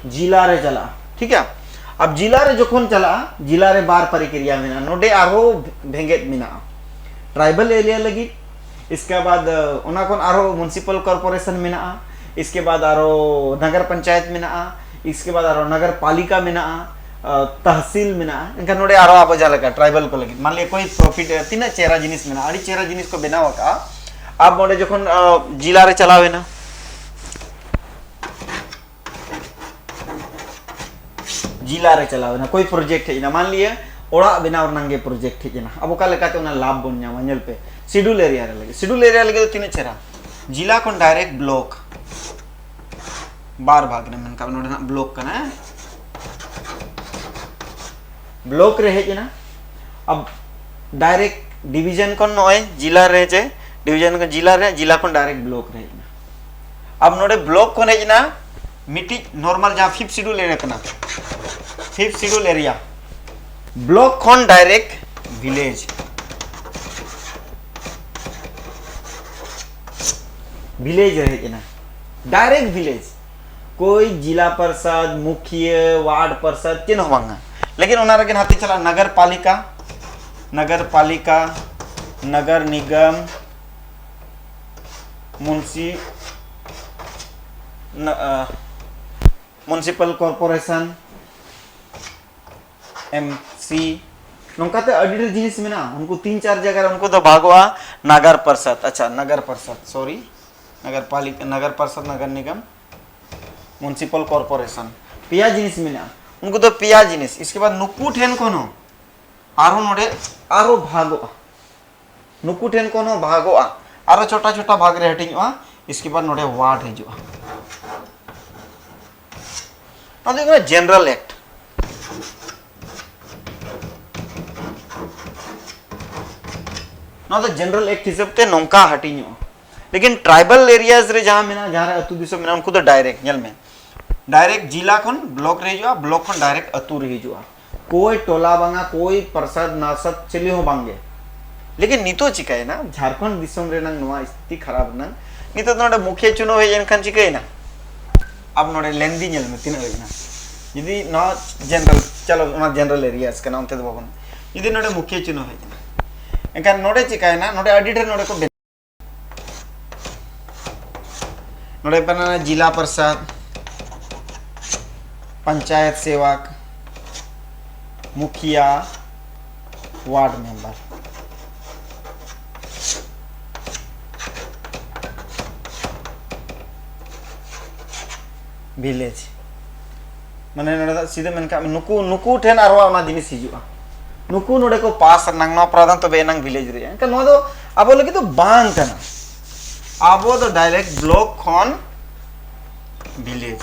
ᱡᱤᱞᱟ ᱨᱮ ᱪᱟᱞᱟᱜᱼᱟ᱾ ᱴᱷᱤᱠ ᱜᱮᱭᱟ, ᱟᱵ ᱡᱤᱞᱟ ᱨᱮ ᱡᱚᱠᱷᱚᱱ ᱪᱟᱞᱟᱜᱼᱟ, ᱡᱤᱞᱟ ᱨᱮ ᱵᱟᱨ ᱯᱨᱚᱠᱨᱤᱭᱟ ᱢᱮᱱᱟᱜᱼᱟ᱾ ᱱᱚᱰᱮ ᱟᱨᱦᱚᱸ ᱵᱷᱮᱜᱮᱫ ᱢᱮᱱᱟᱜᱼᱟ, ᱴᱨᱟᱭᱵᱟᱞ ᱮᱨᱤᱭᱟ ᱞᱟᱹᱜᱤᱫ, ᱤᱥᱠᱮ ᱵᱟᱫ ᱚᱱᱟ ᱠᱷᱚᱱ ᱟᱨᱦᱚᱸ ᱢᱩᱱᱥᱤᱯᱟᱞ ᱠᱚᱨᱯᱳᱨᱮᱥᱚᱱ ᱢᱮᱱᱟᱜᱼᱟ, ᱤᱥᱠᱮ ᱵᱟᱫ ᱟᱨᱦᱚᱸ ᱱᱚᱜᱚᱨ ᱯᱚᱧᱪᱟᱭᱮᱛ ᱢᱮᱱᱟᱜᱼᱟ, ᱤᱥᱠᱮ ᱵᱟᱫ ᱟᱨᱚ ᱱᱟᱜᱟᱨ ᱯᱟᱞᱤᱠᱟ ᱢᱮᱱᱟᱜᱼᱟ, ᱛᱟᱦᱥᱤᱞ ᱢᱮᱱᱟᱜᱼᱟ᱾ ᱮᱱᱠᱷᱟᱱ ᱱᱚᱰᱮ ᱟᱨᱚ ᱟᱵᱚ ᱡᱟᱦᱟᱸ ᱞᱮᱠᱟ ᱴᱨᱟᱭᱵᱟᱞ ᱠᱚ ᱞᱟᱹᱜᱤᱫ ᱢᱟᱱ ᱞᱤᱭᱟ ᱠᱚᱭ ᱯᱨᱚᱯᱷᱤᱴ, ᱛᱤᱱᱟᱹᱜ ᱪᱮᱦᱨᱟ ᱡᱤᱱᱤᱥ ᱢᱮᱱᱟᱜᱼᱟ, ᱟᱹᱰᱤ ᱪᱮᱦᱨᱟ ᱡᱤᱱᱤᱥ ᱠᱚ ᱵᱮᱱᱟᱣ ᱟᱠᱟᱫᱼᱟ᱾ ᱟᱵ ᱚᱸᱰᱮ ᱡᱚᱠᱷᱚᱱ ᱡᱤᱞᱟ ᱨᱮ ᱪᱟᱞᱟᱣ ᱮᱱᱟ, ᱡᱤᱞᱟ ᱨᱮ ᱪᱟᱞᱟᱣ ᱮᱱᱟ, ᱠᱚᱭ ᱯᱨᱚᱡᱮᱠᱴ ᱦᱮᱡ ᱮᱱᱟ, ᱢᱟᱱ ᱞᱤᱭᱟ ᱚᱲᱟᱜ ᱵᱮᱱᱟᱣ ᱨᱮᱱᱟᱜ ᱜᱮ ᱯᱨᱚᱡᱮᱠᱴ ᱦᱮᱡ ᱮᱱᱟ, ᱟᱵᱚ ᱚᱠᱟ ᱞᱮᱠᱟᱛᱮ ᱚᱱᱟ ᱞᱟᱵᱷ ᱵᱚᱱ ᱧᱟᱢᱟ? ᱧᱮᱞ ᱯᱮ, ᱥᱤᱰᱩᱞ ᱮᱨᱤᱭᱟ ᱨᱮ ᱞᱟᱹᱜᱤᱫ, ᱥᱤᱰᱩᱞ ᱮᱨᱤᱭᱟ ᱞᱟᱹᱜᱤᱫ ᱫᱚ ᱛᱤᱱᱟᱹᱜ ᱪᱮᱦᱨᱟ, ᱡᱤᱞᱟ ᱠᱷᱚᱱ ᱰᱟᱭᱨᱮᱠᱴ ᱵᱞᱚᱠ, ᱵᱟᱨ ᱵᱷᱟᱜᱽ ᱨᱮ ᱢᱮᱱ ᱠᱟᱜ ᱢᱮ, ᱱᱚᱰᱮ ᱱᱟᱜ ᱵᱞᱚᱠ ᱠᱟᱱᱟ, ᱦᱮᱸ? ᱵᱞᱚᱠ ᱨᱮ ᱦᱮᱡ ᱮᱱᱟ᱾ ᱟᱵ ᱰᱟᱭᱨᱮᱠᱴ ᱰᱤᱵᱤᱡᱚᱱ ᱠᱷᱚᱱ ᱱᱚᱜᱼᱚᱭ ᱡᱤᱞᱟ ᱨᱮ, ᱡᱮ ᱰᱤᱵᱤᱡᱚᱱ ᱠᱷᱚᱱ ᱡᱤᱞᱟ ᱨᱮ, ᱡᱤᱞᱟ ᱠᱷᱚᱱ ᱰᱟᱭᱨᱮᱠᱴ ᱵᱞᱚᱠ ᱨᱮ ᱦᱮᱡ ᱮᱱᱟ᱾ ᱟᱵ ᱱᱚᱰᱮ ᱵᱞᱚᱠ ᱠᱷᱚᱱ ᱦᱮᱡ ᱮᱱᱟ ᱢᱤᱫᱴᱤᱡ ᱱᱚᱨᱢᱟᱞ ᱡᱟᱦᱟᱸ ᱯᱷᱤᱯᱛᱷ ᱥᱤᱰᱩᱞ ᱮᱨᱤᱭᱟ ᱠᱟᱱᱟ, ᱯᱷᱤᱯᱛᱷ ᱥᱤᱰᱩᱞ ᱮᱨᱤᱭᱟ, ᱵᱞᱚᱠ ᱠᱷᱚᱱ ᱰᱟᱭᱨᱮᱠᱴ ᱵᱷᱤᱞᱮᱡᱽ, ᱵᱷᱤᱞᱮᱡᱽ ᱨᱮ ᱦᱮᱡ ᱮᱱᱟ, ᱰᱟᱭᱨᱮᱠᱴ ᱵᱷᱤᱞᱮᱡᱽ᱾ ᱠᱳᱭ ᱡᱤᱞᱟ ᱯᱟᱨᱥᱟᱫ, ᱢᱩᱠᱷᱤᱭᱟᱹ, ᱣᱟᱨᱰ ᱯᱟᱨᱥᱟᱫ, ᱪᱮᱫ ᱦᱚᱸ ᱵᱟᱝᱟ᱾ ᱞᱮᱠᱤᱱ ᱚᱱᱟ ᱨᱮᱜᱮ ᱱᱟᱛᱮ ᱪᱟᱞᱟᱜᱼᱟ ᱱᱟᱜᱟᱨ ᱯᱟᱞᱤᱠᱟ, ᱱᱟᱜᱟᱨ ᱯᱟᱞᱤᱠᱟ, ᱱᱟᱜᱟᱨ ᱱᱤᱜᱚᱢ, ᱢᱩᱱᱥᱤ, ᱱᱟ-, ᱟ, ᱢᱩᱱᱥᱤᱯᱟᱞ ᱠᱚᱨᱯᱳᱨᱮᱥᱚᱱ, ᱮᱢ ᱥᱤ, ᱱᱚᱝᱠᱟᱛᱮ ᱟᱹᱰᱤ ᱰᱷᱮᱨ ᱡᱤᱱᱤᱥ ᱢᱮᱱᱟᱜᱼᱟ᱾ ᱩᱱᱠᱩ ᱛᱤᱱ ᱪᱟᱨ ᱡᱟᱭᱜᱟ ᱨᱮ ᱩᱱᱠᱩ ᱫᱚ ᱵᱷᱟᱜᱚᱜᱼᱟ᱾ ᱱᱟᱜᱟᱨ ᱯᱟᱨᱥᱟᱫ, ᱟᱪᱪᱷᱟ, ᱱᱟᱜᱟᱨ ᱯᱟᱨᱥᱟᱫ, ᱥᱚᱨᱤ, ᱱᱟᱜᱟᱨ ᱯᱟᱞᱤᱠᱟ, ᱱᱟᱜᱟᱨ ᱯᱟᱨᱥᱟᱫ, ᱱᱟᱜᱟᱨ ᱱᱤᱜᱚᱢ, ᱢᱩᱱᱥᱤᱯᱟᱞ ᱠᱚᱨᱯᱳᱨᱮᱥᱚᱱ, ᱯᱮᱭᱟ ᱡᱤᱱᱤᱥ ᱢᱮᱱᱟᱜᱼᱟ᱾ ᱩᱱᱠᱩ ᱫᱚ ᱯᱮᱭᱟ ᱡᱤᱱᱤᱥ, ᱤᱥᱠᱮ ᱵᱟᱫ ᱱᱩᱠᱩ ᱴᱷᱮᱱ ᱠᱷᱚᱱ ᱦᱚᱸ ᱟᱨᱦᱚᱸ ᱱᱚᱰᱮ ᱟᱨᱦᱚᱸ ᱵᱷᱟᱜᱚᱜᱼᱟ, ᱱᱩᱠᱩ ᱴᱷᱮᱱ ᱠᱷᱚᱱ ᱦᱚᱸ ᱵᱷᱟᱜᱚᱜᱼᱟ, ᱟᱨᱦᱚᱸ ᱪᱷᱳᱴᱟ ᱪᱷᱳᱴᱟ ᱵᱷᱟᱜᱽ ᱨᱮ ᱦᱟᱹᱴᱤᱧᱚᱜᱼᱟ᱾ ᱤᱥᱠᱮ ᱵᱟᱫ ᱱᱚᱰᱮ ᱣᱟᱨᱰ ᱦᱤᱡᱩᱜᱼᱟ᱾ ᱱᱚᱣᱟ ᱫᱚ ᱦᱩᱭᱩᱜ ᱠᱟᱱᱟ ᱡᱮᱱᱟᱨᱮᱞ ᱮᱠᱴ᱾ ᱱᱚᱣᱟ ᱫᱚ ᱡᱮᱱᱟᱨᱮᱞ ᱮᱠᱴ ᱦᱤᱥᱟᱹᱵ ᱛᱮ ᱱᱚᱝᱠᱟ ᱦᱟᱹᱴᱤᱧᱚᱜᱼᱟ᱾ ᱞᱮᱠᱤᱱ ᱴᱨᱟᱭᱵᱟᱞ ᱮᱨᱤᱭᱟᱡᱽ ᱨᱮ ᱡᱟᱦᱟᱸ ᱢᱮᱱᱟᱜᱼᱟ, ᱡᱟᱦᱟᱸ ᱨᱮ ᱟᱹᱛᱩ ᱫᱤᱥᱚᱢ ᱢᱮᱱᱟᱜᱼᱟ, ᱩᱱᱠᱩ ᱫᱚ ᱰᱟᱭᱨᱮᱠᱴ, ᱧᱮᱞ ᱢᱮ, ᱰᱟᱭᱨᱮᱠᱴ ᱡᱤᱞᱟ ᱠᱷᱚᱱ ᱵᱞᱚᱠ ᱨᱮ ᱦᱤᱡᱩᱜᱼᱟ, ᱵᱞᱚᱠ ᱠᱷᱚᱱ ᱰᱟᱭᱨᱮᱠᱴ ᱟᱹᱛᱩ ᱨᱮ ᱦᱤᱡᱩᱜᱼᱟ᱾ ᱠᱳᱭ ᱴᱚᱞᱟ ᱵᱟᱝᱟ, ᱠᱳᱭ ᱯᱨᱟᱥᱟᱫ ᱱᱟᱥᱟᱫ ᱪᱤᱞᱤ ᱦᱚᱸ ᱵᱟᱝᱜᱮ᱾ ᱞᱮᱠᱤᱱ ᱱᱤᱛᱚᱜ ᱪᱤᱠᱟᱹᱭᱮᱱᱟ, ᱡᱷᱟᱲᱠᱷᱚᱸᱰ ᱫᱤᱥᱚᱢ ᱨᱮᱱᱟᱜ ᱱᱚᱣᱟ ᱥᱛᱷᱤᱛᱤ ᱠᱷᱟᱨᱟᱯ ᱨᱮᱱᱟᱜ, ᱱᱤᱛᱚᱜ ᱫᱚ ᱱᱚᱰᱮ ᱢᱩᱠᱷᱤᱭᱟᱹ ᱪᱩᱱᱟᱹᱣ ᱦᱮᱡ ᱮᱱᱠᱷᱟᱱ ᱪᱤᱠᱟᱹᱭᱮᱱᱟ? ᱟᱵ ᱱᱚᱰᱮ ᱞᱮᱱᱫᱤ ᱧᱮᱞ ᱢᱮ ᱛᱤᱱᱟᱹᱜ ᱦᱩᱭ ᱮᱱᱟ᱾ ᱡᱩᱫᱤ ᱱᱚᱣᱟ ᱡᱮᱱᱟᱨᱮᱞ, ᱪᱚᱞᱚ ᱚᱱᱟ ᱡᱮᱱᱟᱨᱮᱞ ᱮᱨᱤᱭᱟᱥ ᱠᱟᱱᱟ, ᱚᱱᱛᱮ ᱫᱚ ᱵᱟᱵᱚᱱ, ᱡᱩᱫᱤ ᱱᱚᱰᱮ ᱢᱩᱠᱷᱤᱭᱟᱹ ᱪᱩᱱᱟᱹᱣ ᱦᱮᱡ ᱮᱱᱟ, ᱮᱱᱠᱷᱟᱱ ᱱᱚᱰᱮ ᱪᱤᱠᱟᱹᱭᱮᱱᱟ? ᱱᱚᱰᱮ ᱟᱹᱰᱤ ᱰᱷᱮᱨ ᱱᱚᱰᱮ ᱠᱚ ᱵᱮ-, ᱱᱚᱰᱮ ᱵᱮᱱᱟᱣ ᱮᱱᱟ ᱡᱤᱞᱟ ᱯᱨᱟᱥᱟᱫ, ᱯᱚᱧᱪᱟᱭᱮᱛ ᱥᱮᱵᱚᱠ, ᱢᱩᱠᱷᱤᱭᱟ, ᱣᱟᱨᱰ ᱢᱮᱢᱵᱟᱨ, ᱵᱷᱤᱞᱮᱡᱽ᱾ ᱢᱟᱱᱮ ᱱᱚᱰᱮ ᱫᱚ ᱥᱤᱫᱷᱟᱹ ᱢᱮᱱ ᱠᱟᱜ ᱢᱮ, ᱱᱩᱠᱩ, ᱱᱩᱠᱩ ᱴᱷᱮᱱ ᱟᱨᱦᱚᱸ ᱚᱱᱟ ᱡᱤᱱᱤᱥ ᱦᱤᱡᱩᱜᱼᱟ, ᱱᱩᱠᱩ ᱱᱚᱰᱮ ᱠᱚ ᱯᱟᱥ ᱨᱮᱱᱟᱝ ᱱᱚᱣᱟ ᱯᱨᱟᱣᱫᱷᱟᱱ, ᱛᱚᱵᱮ ᱮᱱᱟᱝ ᱵᱷᱤᱞᱮᱡᱽ ᱨᱮ᱾ ᱮᱱᱠᱷᱟᱱ ᱱᱚᱣᱟ ᱫᱚ ᱟᱵᱚ ᱞᱟᱹᱜᱤᱫ ᱫᱚ ᱵᱟᱝ ᱠᱟᱱᱟ᱾ ᱟᱵᱚ ᱫᱚ ᱰᱟᱭᱨᱮᱠᱴ ᱵᱞᱚᱠ ᱠᱷᱚᱱ ᱵᱷᱤᱞᱮᱡᱽ,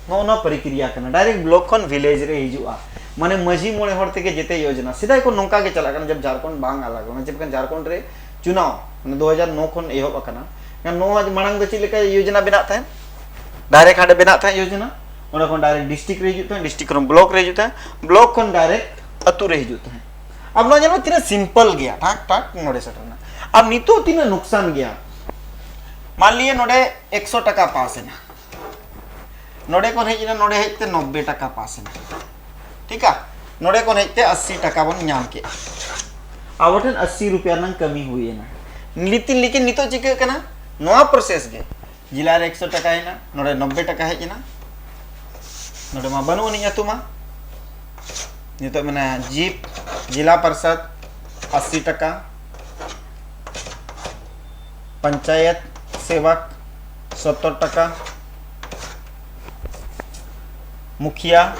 ᱱᱚᱜᱼᱚ ᱱᱚᱣᱟ ᱯᱨᱚᱠᱨᱤᱭᱟ ᱠᱟᱱᱟ, ᱰᱟᱭᱨᱮᱠᱴ ᱵᱞᱚᱠ ᱠᱷᱚᱱ ᱵᱷᱤᱞᱮᱡᱽ ᱨᱮ ᱦᱤᱡᱩᱜᱼᱟ᱾ ᱢᱟᱱᱮ ᱢᱟᱹᱡᱷᱤ ᱢᱚᱬᱮ ᱦᱚᱲ ᱛᱮᱜᱮ ᱡᱮᱛᱮ ᱭᱳᱡᱚᱱᱟ᱾ ᱥᱮᱫᱟᱭ ᱠᱷᱚᱱ ᱱᱚᱝᱠᱟ ᱜᱮ ᱪᱟᱞᱟᱜ ᱠᱟᱱᱟ, ᱡᱟᱵ ᱡᱷᱟᱲᱠᱷᱚᱸᱰ ᱵᱟᱝ ᱟᱞᱟᱜᱽ ᱞᱮᱱᱟ, ᱪᱮᱫ ᱞᱮᱠᱟ ᱡᱷᱟᱲᱠᱷᱚᱸᱰ ᱨᱮ ᱪᱩᱱᱟᱣ ᱢᱟᱱᱮ ᱫᱩ ᱦᱟᱡᱟᱨ ᱱᱚ ᱠᱷᱚᱱ ᱮᱦᱚᱵ ᱟᱠᱟᱱᱟ᱾ ᱱᱚᱣᱟ ᱢᱟᱲᱟᱝ ᱫᱚ ᱪᱮᱫ ᱞᱮᱠᱟ ᱭᱳᱡᱚᱱᱟ ᱵᱮᱱᱟᱜ ᱛᱟᱦᱮᱸᱫ? ᱰᱟᱭᱨᱮᱠᱴ ᱦᱟᱸᱰᱮ ᱵᱮᱱᱟᱜ ᱛᱟᱦᱮᱸᱫ ᱭᱳᱡᱚᱱᱟ, ᱚᱸᱰᱮ ᱠᱷᱚᱱ ᱰᱟᱭᱨᱮᱠᱴ ᱰᱤᱥᱴᱨᱤᱠᱴ ᱨᱮ ᱦᱤᱡᱩᱜ ᱛᱟᱦᱮᱸᱫ, ᱰᱤᱥᱴᱨᱤᱠᱴ ᱠᱷᱚᱱ ᱵᱞᱚᱠ ᱨᱮ ᱦᱤᱡᱩᱜ ᱛᱟᱦᱮᱸᱫ, ᱵᱞᱚᱠ ᱠᱷᱚᱱ ᱰᱟᱭᱨᱮᱠᱴ ᱟᱹᱛᱩ ᱨᱮ ᱦᱤᱡᱩᱜ ᱛᱟᱦᱮᱸᱫ᱾ ᱟᱵ ᱱᱚᱣᱟ ᱧᱮᱞ ᱢᱮ ᱛᱤᱱᱟᱹᱜ ᱥᱤᱢᱯᱚᱞ ᱜᱮᱭᱟ, ᱴᱷᱟᱠ ᱴᱷᱟᱠ ᱱᱚᱰᱮ ᱥᱮᱴᱮᱨ ᱮᱱᱟ᱾ ᱟᱨ ᱱᱤᱛᱚᱜ ᱛᱤᱱᱟᱹᱜ ᱱᱩᱠᱥᱟᱱ ᱜᱮᱭᱟ, ᱢᱟᱱ ᱞᱤᱭᱮ ᱱᱚᱰᱮ ᱮᱠᱥᱚ ᱴᱟᱠᱟ ᱯᱟᱥ ᱮᱱᱟ, ᱱᱚᱰᱮ ᱠᱷᱚᱱ ᱦᱮᱡ ᱮᱱᱟ, ᱱᱚᱰᱮ ᱦᱮᱡ ᱛᱮ ᱱᱚᱵᱵᱳᱭ ᱴᱟᱠᱟ ᱯᱟᱥ ᱮᱱᱟ, ᱴᱷᱤᱠᱟ? ᱱᱚᱰᱮ ᱠᱷᱚᱱ ᱦᱮᱡ ᱛᱮ ᱟᱥᱤ ᱴᱟᱠᱟ ᱵᱚᱱ ᱧᱟᱢ ᱠᱮᱫᱼᱟ, ᱟᱵᱚ ᱴᱷᱮᱱ ᱟᱥᱤ ᱨᱩᱯᱤᱭᱟ ᱨᱮᱱᱟᱝ ᱠᱟᱹᱢᱤ ᱦᱩᱭ ᱮᱱᱟ᱾ ᱞᱮᱠᱤᱱ, ᱞᱮᱠᱤᱱ ᱱᱤᱛᱚᱜ ᱪᱤᱠᱟᱹᱜ ᱠᱟᱱᱟ? ᱱᱚᱣᱟ ᱯᱨᱚᱥᱮᱥ ᱜᱮ, ᱡᱮᱞᱟ ᱨᱮ ᱮᱠᱥᱚ ᱴᱟᱠᱟ ᱦᱮᱡ ᱮᱱᱟ, ᱱᱚᱰᱮ ᱱᱚᱵᱵᱳᱭ ᱴᱟᱠᱟ ᱦᱮᱡ ᱮᱱᱟ, ᱱᱚᱰᱮ ᱢᱟ ᱵᱟᱹᱱᱩᱜ ᱟᱹᱱᱤᱡ ᱟᱹᱛᱩ ᱢᱟ᱾ ᱱᱤᱛᱚᱜ ᱢᱮᱱᱟᱭᱟ ᱡᱤᱯ, ᱡᱮᱞᱟ ᱯᱟᱨᱥᱟᱫ ᱟᱥᱤ ᱴᱟᱠᱟ, ᱯᱚᱧᱪᱟᱭᱮᱛ ᱥᱮᱵᱚᱠ ᱥᱚᱛᱛᱚᱨ ᱴᱟᱠᱟ, ᱢᱩᱠᱷᱤᱭᱟ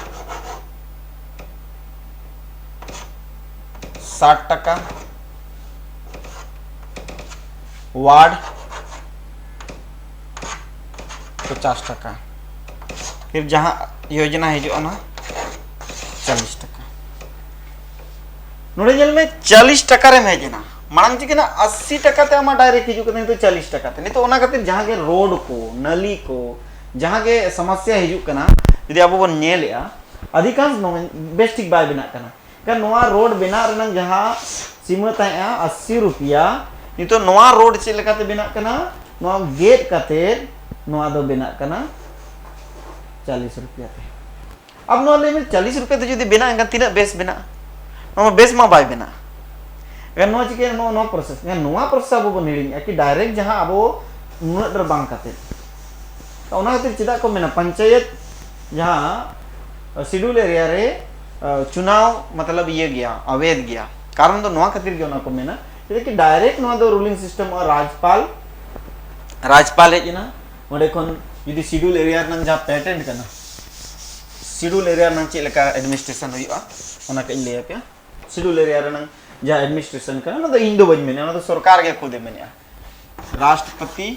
ᱥᱟᱴ ᱴᱟᱠᱟ, ᱣᱟᱨᱰ ᱯᱚᱪᱟᱥ ᱴᱟᱠᱟ, ᱯᱷᱤᱨ ᱡᱟᱦᱟᱸ ᱭᱳᱡᱚᱱᱟ ᱦᱤᱡᱩᱜᱼᱟ ᱚᱱᱟ ᱪᱚᱞᱞᱤᱥ ᱴᱟᱠᱟ᱾ ᱱᱚᱰᱮ ᱧᱮᱞ ᱢᱮ, ᱪᱚᱞᱞᱤᱥ ᱴᱟᱠᱟ ᱨᱮᱢ ᱦᱮᱡ ᱮᱱᱟ, ᱢᱟᱲᱟᱝ ᱪᱤᱠᱟᱹ ᱮᱱᱟ ᱟᱥᱤ ᱴᱟᱠᱟ ᱛᱮ ᱟᱢᱟᱜ ᱰᱟᱭᱨᱮᱠᱴ ᱦᱤᱡᱩᱜ ᱠᱟᱱᱟ, ᱱᱤᱛᱚᱜ ᱪᱚᱞᱞᱤᱥ ᱴᱟᱠᱟ ᱛᱮ᱾ ᱱᱤᱛᱚᱜ ᱚᱱᱟ ᱠᱷᱟᱹᱛᱤᱨ ᱡᱟᱦᱟᱸ ᱜᱮ ᱨᱳᱰ ᱠᱚ, ᱱᱟᱹᱞᱤ ᱠᱚ, ᱡᱟᱦᱟᱸ ᱜᱮ ᱥᱚᱢᱚᱥᱥᱟ ᱦᱤᱡᱩᱜ ᱠᱟᱱᱟ, ᱡᱩᱫᱤ ᱟᱵᱚ ᱵᱚᱱ ᱧᱮᱞᱮᱜᱼᱟ, ᱚᱫᱷᱤᱠᱟᱝᱥ ᱱᱚ-, ᱵᱮᱥ ᱴᱷᱤᱠ ᱵᱟᱭ ᱵᱮᱱᱟᱜ ᱠᱟᱱᱟ᱾ ᱠᱟᱨᱚᱱ ᱱᱚᱣᱟ ᱨᱳᱰ ᱵᱮᱱᱟᱜ ᱨᱮᱱᱟᱜ ᱡᱟᱦᱟᱸ ᱥᱤᱢᱟᱹ ᱛᱟᱦᱮᱸᱜᱼᱟ ᱟᱥᱤ ᱨᱩᱯᱤᱭᱟ, ᱱᱤᱛᱚᱜ ᱱᱚᱣᱟ ᱨᱳᱰ ᱪᱮᱫ ᱞᱮᱠᱟᱛᱮ ᱵᱮᱱᱟᱜ ᱠᱟᱱᱟ? ᱱᱚᱣᱟ ᱜᱮᱫ ᱠᱟᱛᱮ ᱱᱚᱣᱟ ᱫᱚ ᱵᱮᱱᱟᱜ ᱠᱟᱱᱟ ᱪᱚᱞᱞᱤᱥ ᱨᱩᱯᱤᱭᱟ ᱛᱮ᱾ ᱟᱵ ᱱᱚᱣᱟ ᱞᱟᱹᱭ ᱢᱮ, ᱪᱚᱞᱞᱤᱥ ᱨᱩᱯᱤᱭᱟ ᱛᱮ ᱡᱩᱫᱤ ᱵᱮᱱᱟᱜ, ᱮᱱᱠᱷᱟᱱ ᱛᱤᱱᱟᱹᱜ ᱵᱮᱥ ᱵᱮᱱᱟᱜᱼᱟ? ᱱᱚᱣᱟ ᱢᱟ ᱵᱮᱥ ᱢᱟ ᱵᱟᱭ ᱵᱮᱱᱟᱜᱼᱟ᱾ ᱮᱱᱠᱷᱟᱱ ᱱᱚᱣᱟ ᱪᱤᱠᱟᱹᱭᱟ? ᱱᱚᱣᱟ, ᱱᱚᱣᱟ ᱯᱨᱚᱥᱮᱥ, ᱮᱱᱠᱷᱟᱱ ᱱᱚᱣᱟ ᱯᱨᱚᱥᱮᱥ ᱟᱵᱚ ᱵᱚᱱ ᱦᱤᱲᱤᱧᱮᱜᱼᱟ ᱠᱤ ᱰᱟᱭᱨᱮᱠᱴ ᱡᱟᱦᱟᱸ ᱟᱵᱚ ᱩᱱᱟᱹᱜ ᱰᱷᱮᱨ ᱵᱟᱝ ᱠᱟᱛᱮ, ᱚᱱᱟ ᱠᱷᱟᱹᱛᱤᱨ ᱪᱮᱫᱟᱜ ᱠᱚ ᱢᱮᱱᱟ ᱯᱚᱧᱪᱟᱭᱮᱛ ᱡᱟᱦᱟᱸ ᱥᱤᱰᱩᱞ ᱮᱨᱤᱭᱟ ᱨᱮ ᱪᱩᱱᱟᱣ ᱢᱚᱛᱞᱚᱵ ᱤᱭᱟᱹ ᱜᱮᱭᱟ, ᱚᱵᱮᱫ ᱜᱮᱭᱟ? ᱠᱟᱨᱚᱱ ᱫᱚ ᱱᱚᱣᱟ ᱠᱷᱟᱹᱛᱤᱨ ᱜᱮ ᱚᱱᱟ ᱠᱚ ᱢᱮᱱᱟ, ᱪᱮᱫᱟᱜ ᱠᱤ ᱰᱟᱭᱨᱮᱠᱴ ᱱᱚᱣᱟ ᱫᱚ ᱨᱩᱞᱤᱝ ᱥᱤᱥᱴᱮᱢ ᱨᱟᱡᱽᱯᱟᱞ, ᱨᱟᱡᱽᱯᱟᱞ ᱦᱮᱡ ᱮᱱᱟ, ᱚᱸᱰᱮ ᱠᱷᱚᱱ ᱡᱩᱫᱤ ᱥᱤᱰᱩᱞ ᱮᱨᱤᱭᱟ ᱨᱮᱱᱟᱜ ᱡᱟᱦᱟᱸ ᱯᱮᱴᱮᱱᱴ ᱠᱟᱱᱟ, ᱥᱤᱰᱩᱞ ᱮᱨᱤᱭᱟ ᱨᱮᱱᱟᱜ ᱪᱮᱫ ᱞᱮᱠᱟ ᱮᱰᱢᱤᱱᱤᱥᱴᱨᱮᱥᱚᱱ ᱦᱩᱭᱩᱜᱼᱟ, ᱚᱱᱟ ᱠᱟᱹᱡ ᱤᱧ ᱞᱟᱹᱭ ᱟᱯᱮᱭᱟ᱾ ᱥᱤᱰᱩᱞ ᱮᱨᱤᱭᱟ ᱨᱮᱱᱟᱜ ᱡᱟᱦᱟᱸ ᱮᱰᱢᱤᱱᱤᱥᱴᱨᱮᱥᱚᱱ ᱠᱟᱱᱟ, ᱚᱱᱟ ᱫᱚ ᱤᱧ ᱫᱚ ᱵᱟᱹᱧ ᱢᱮᱱᱮᱫᱼᱟ, ᱚᱱᱟ ᱫᱚ ᱥᱚᱨᱠᱟᱨ ᱜᱮ ᱠᱷᱩᱫᱮ ᱢᱮᱱᱮᱫᱼᱟ᱾ ᱨᱟᱥᱴᱨᱚᱯᱚᱛᱤ,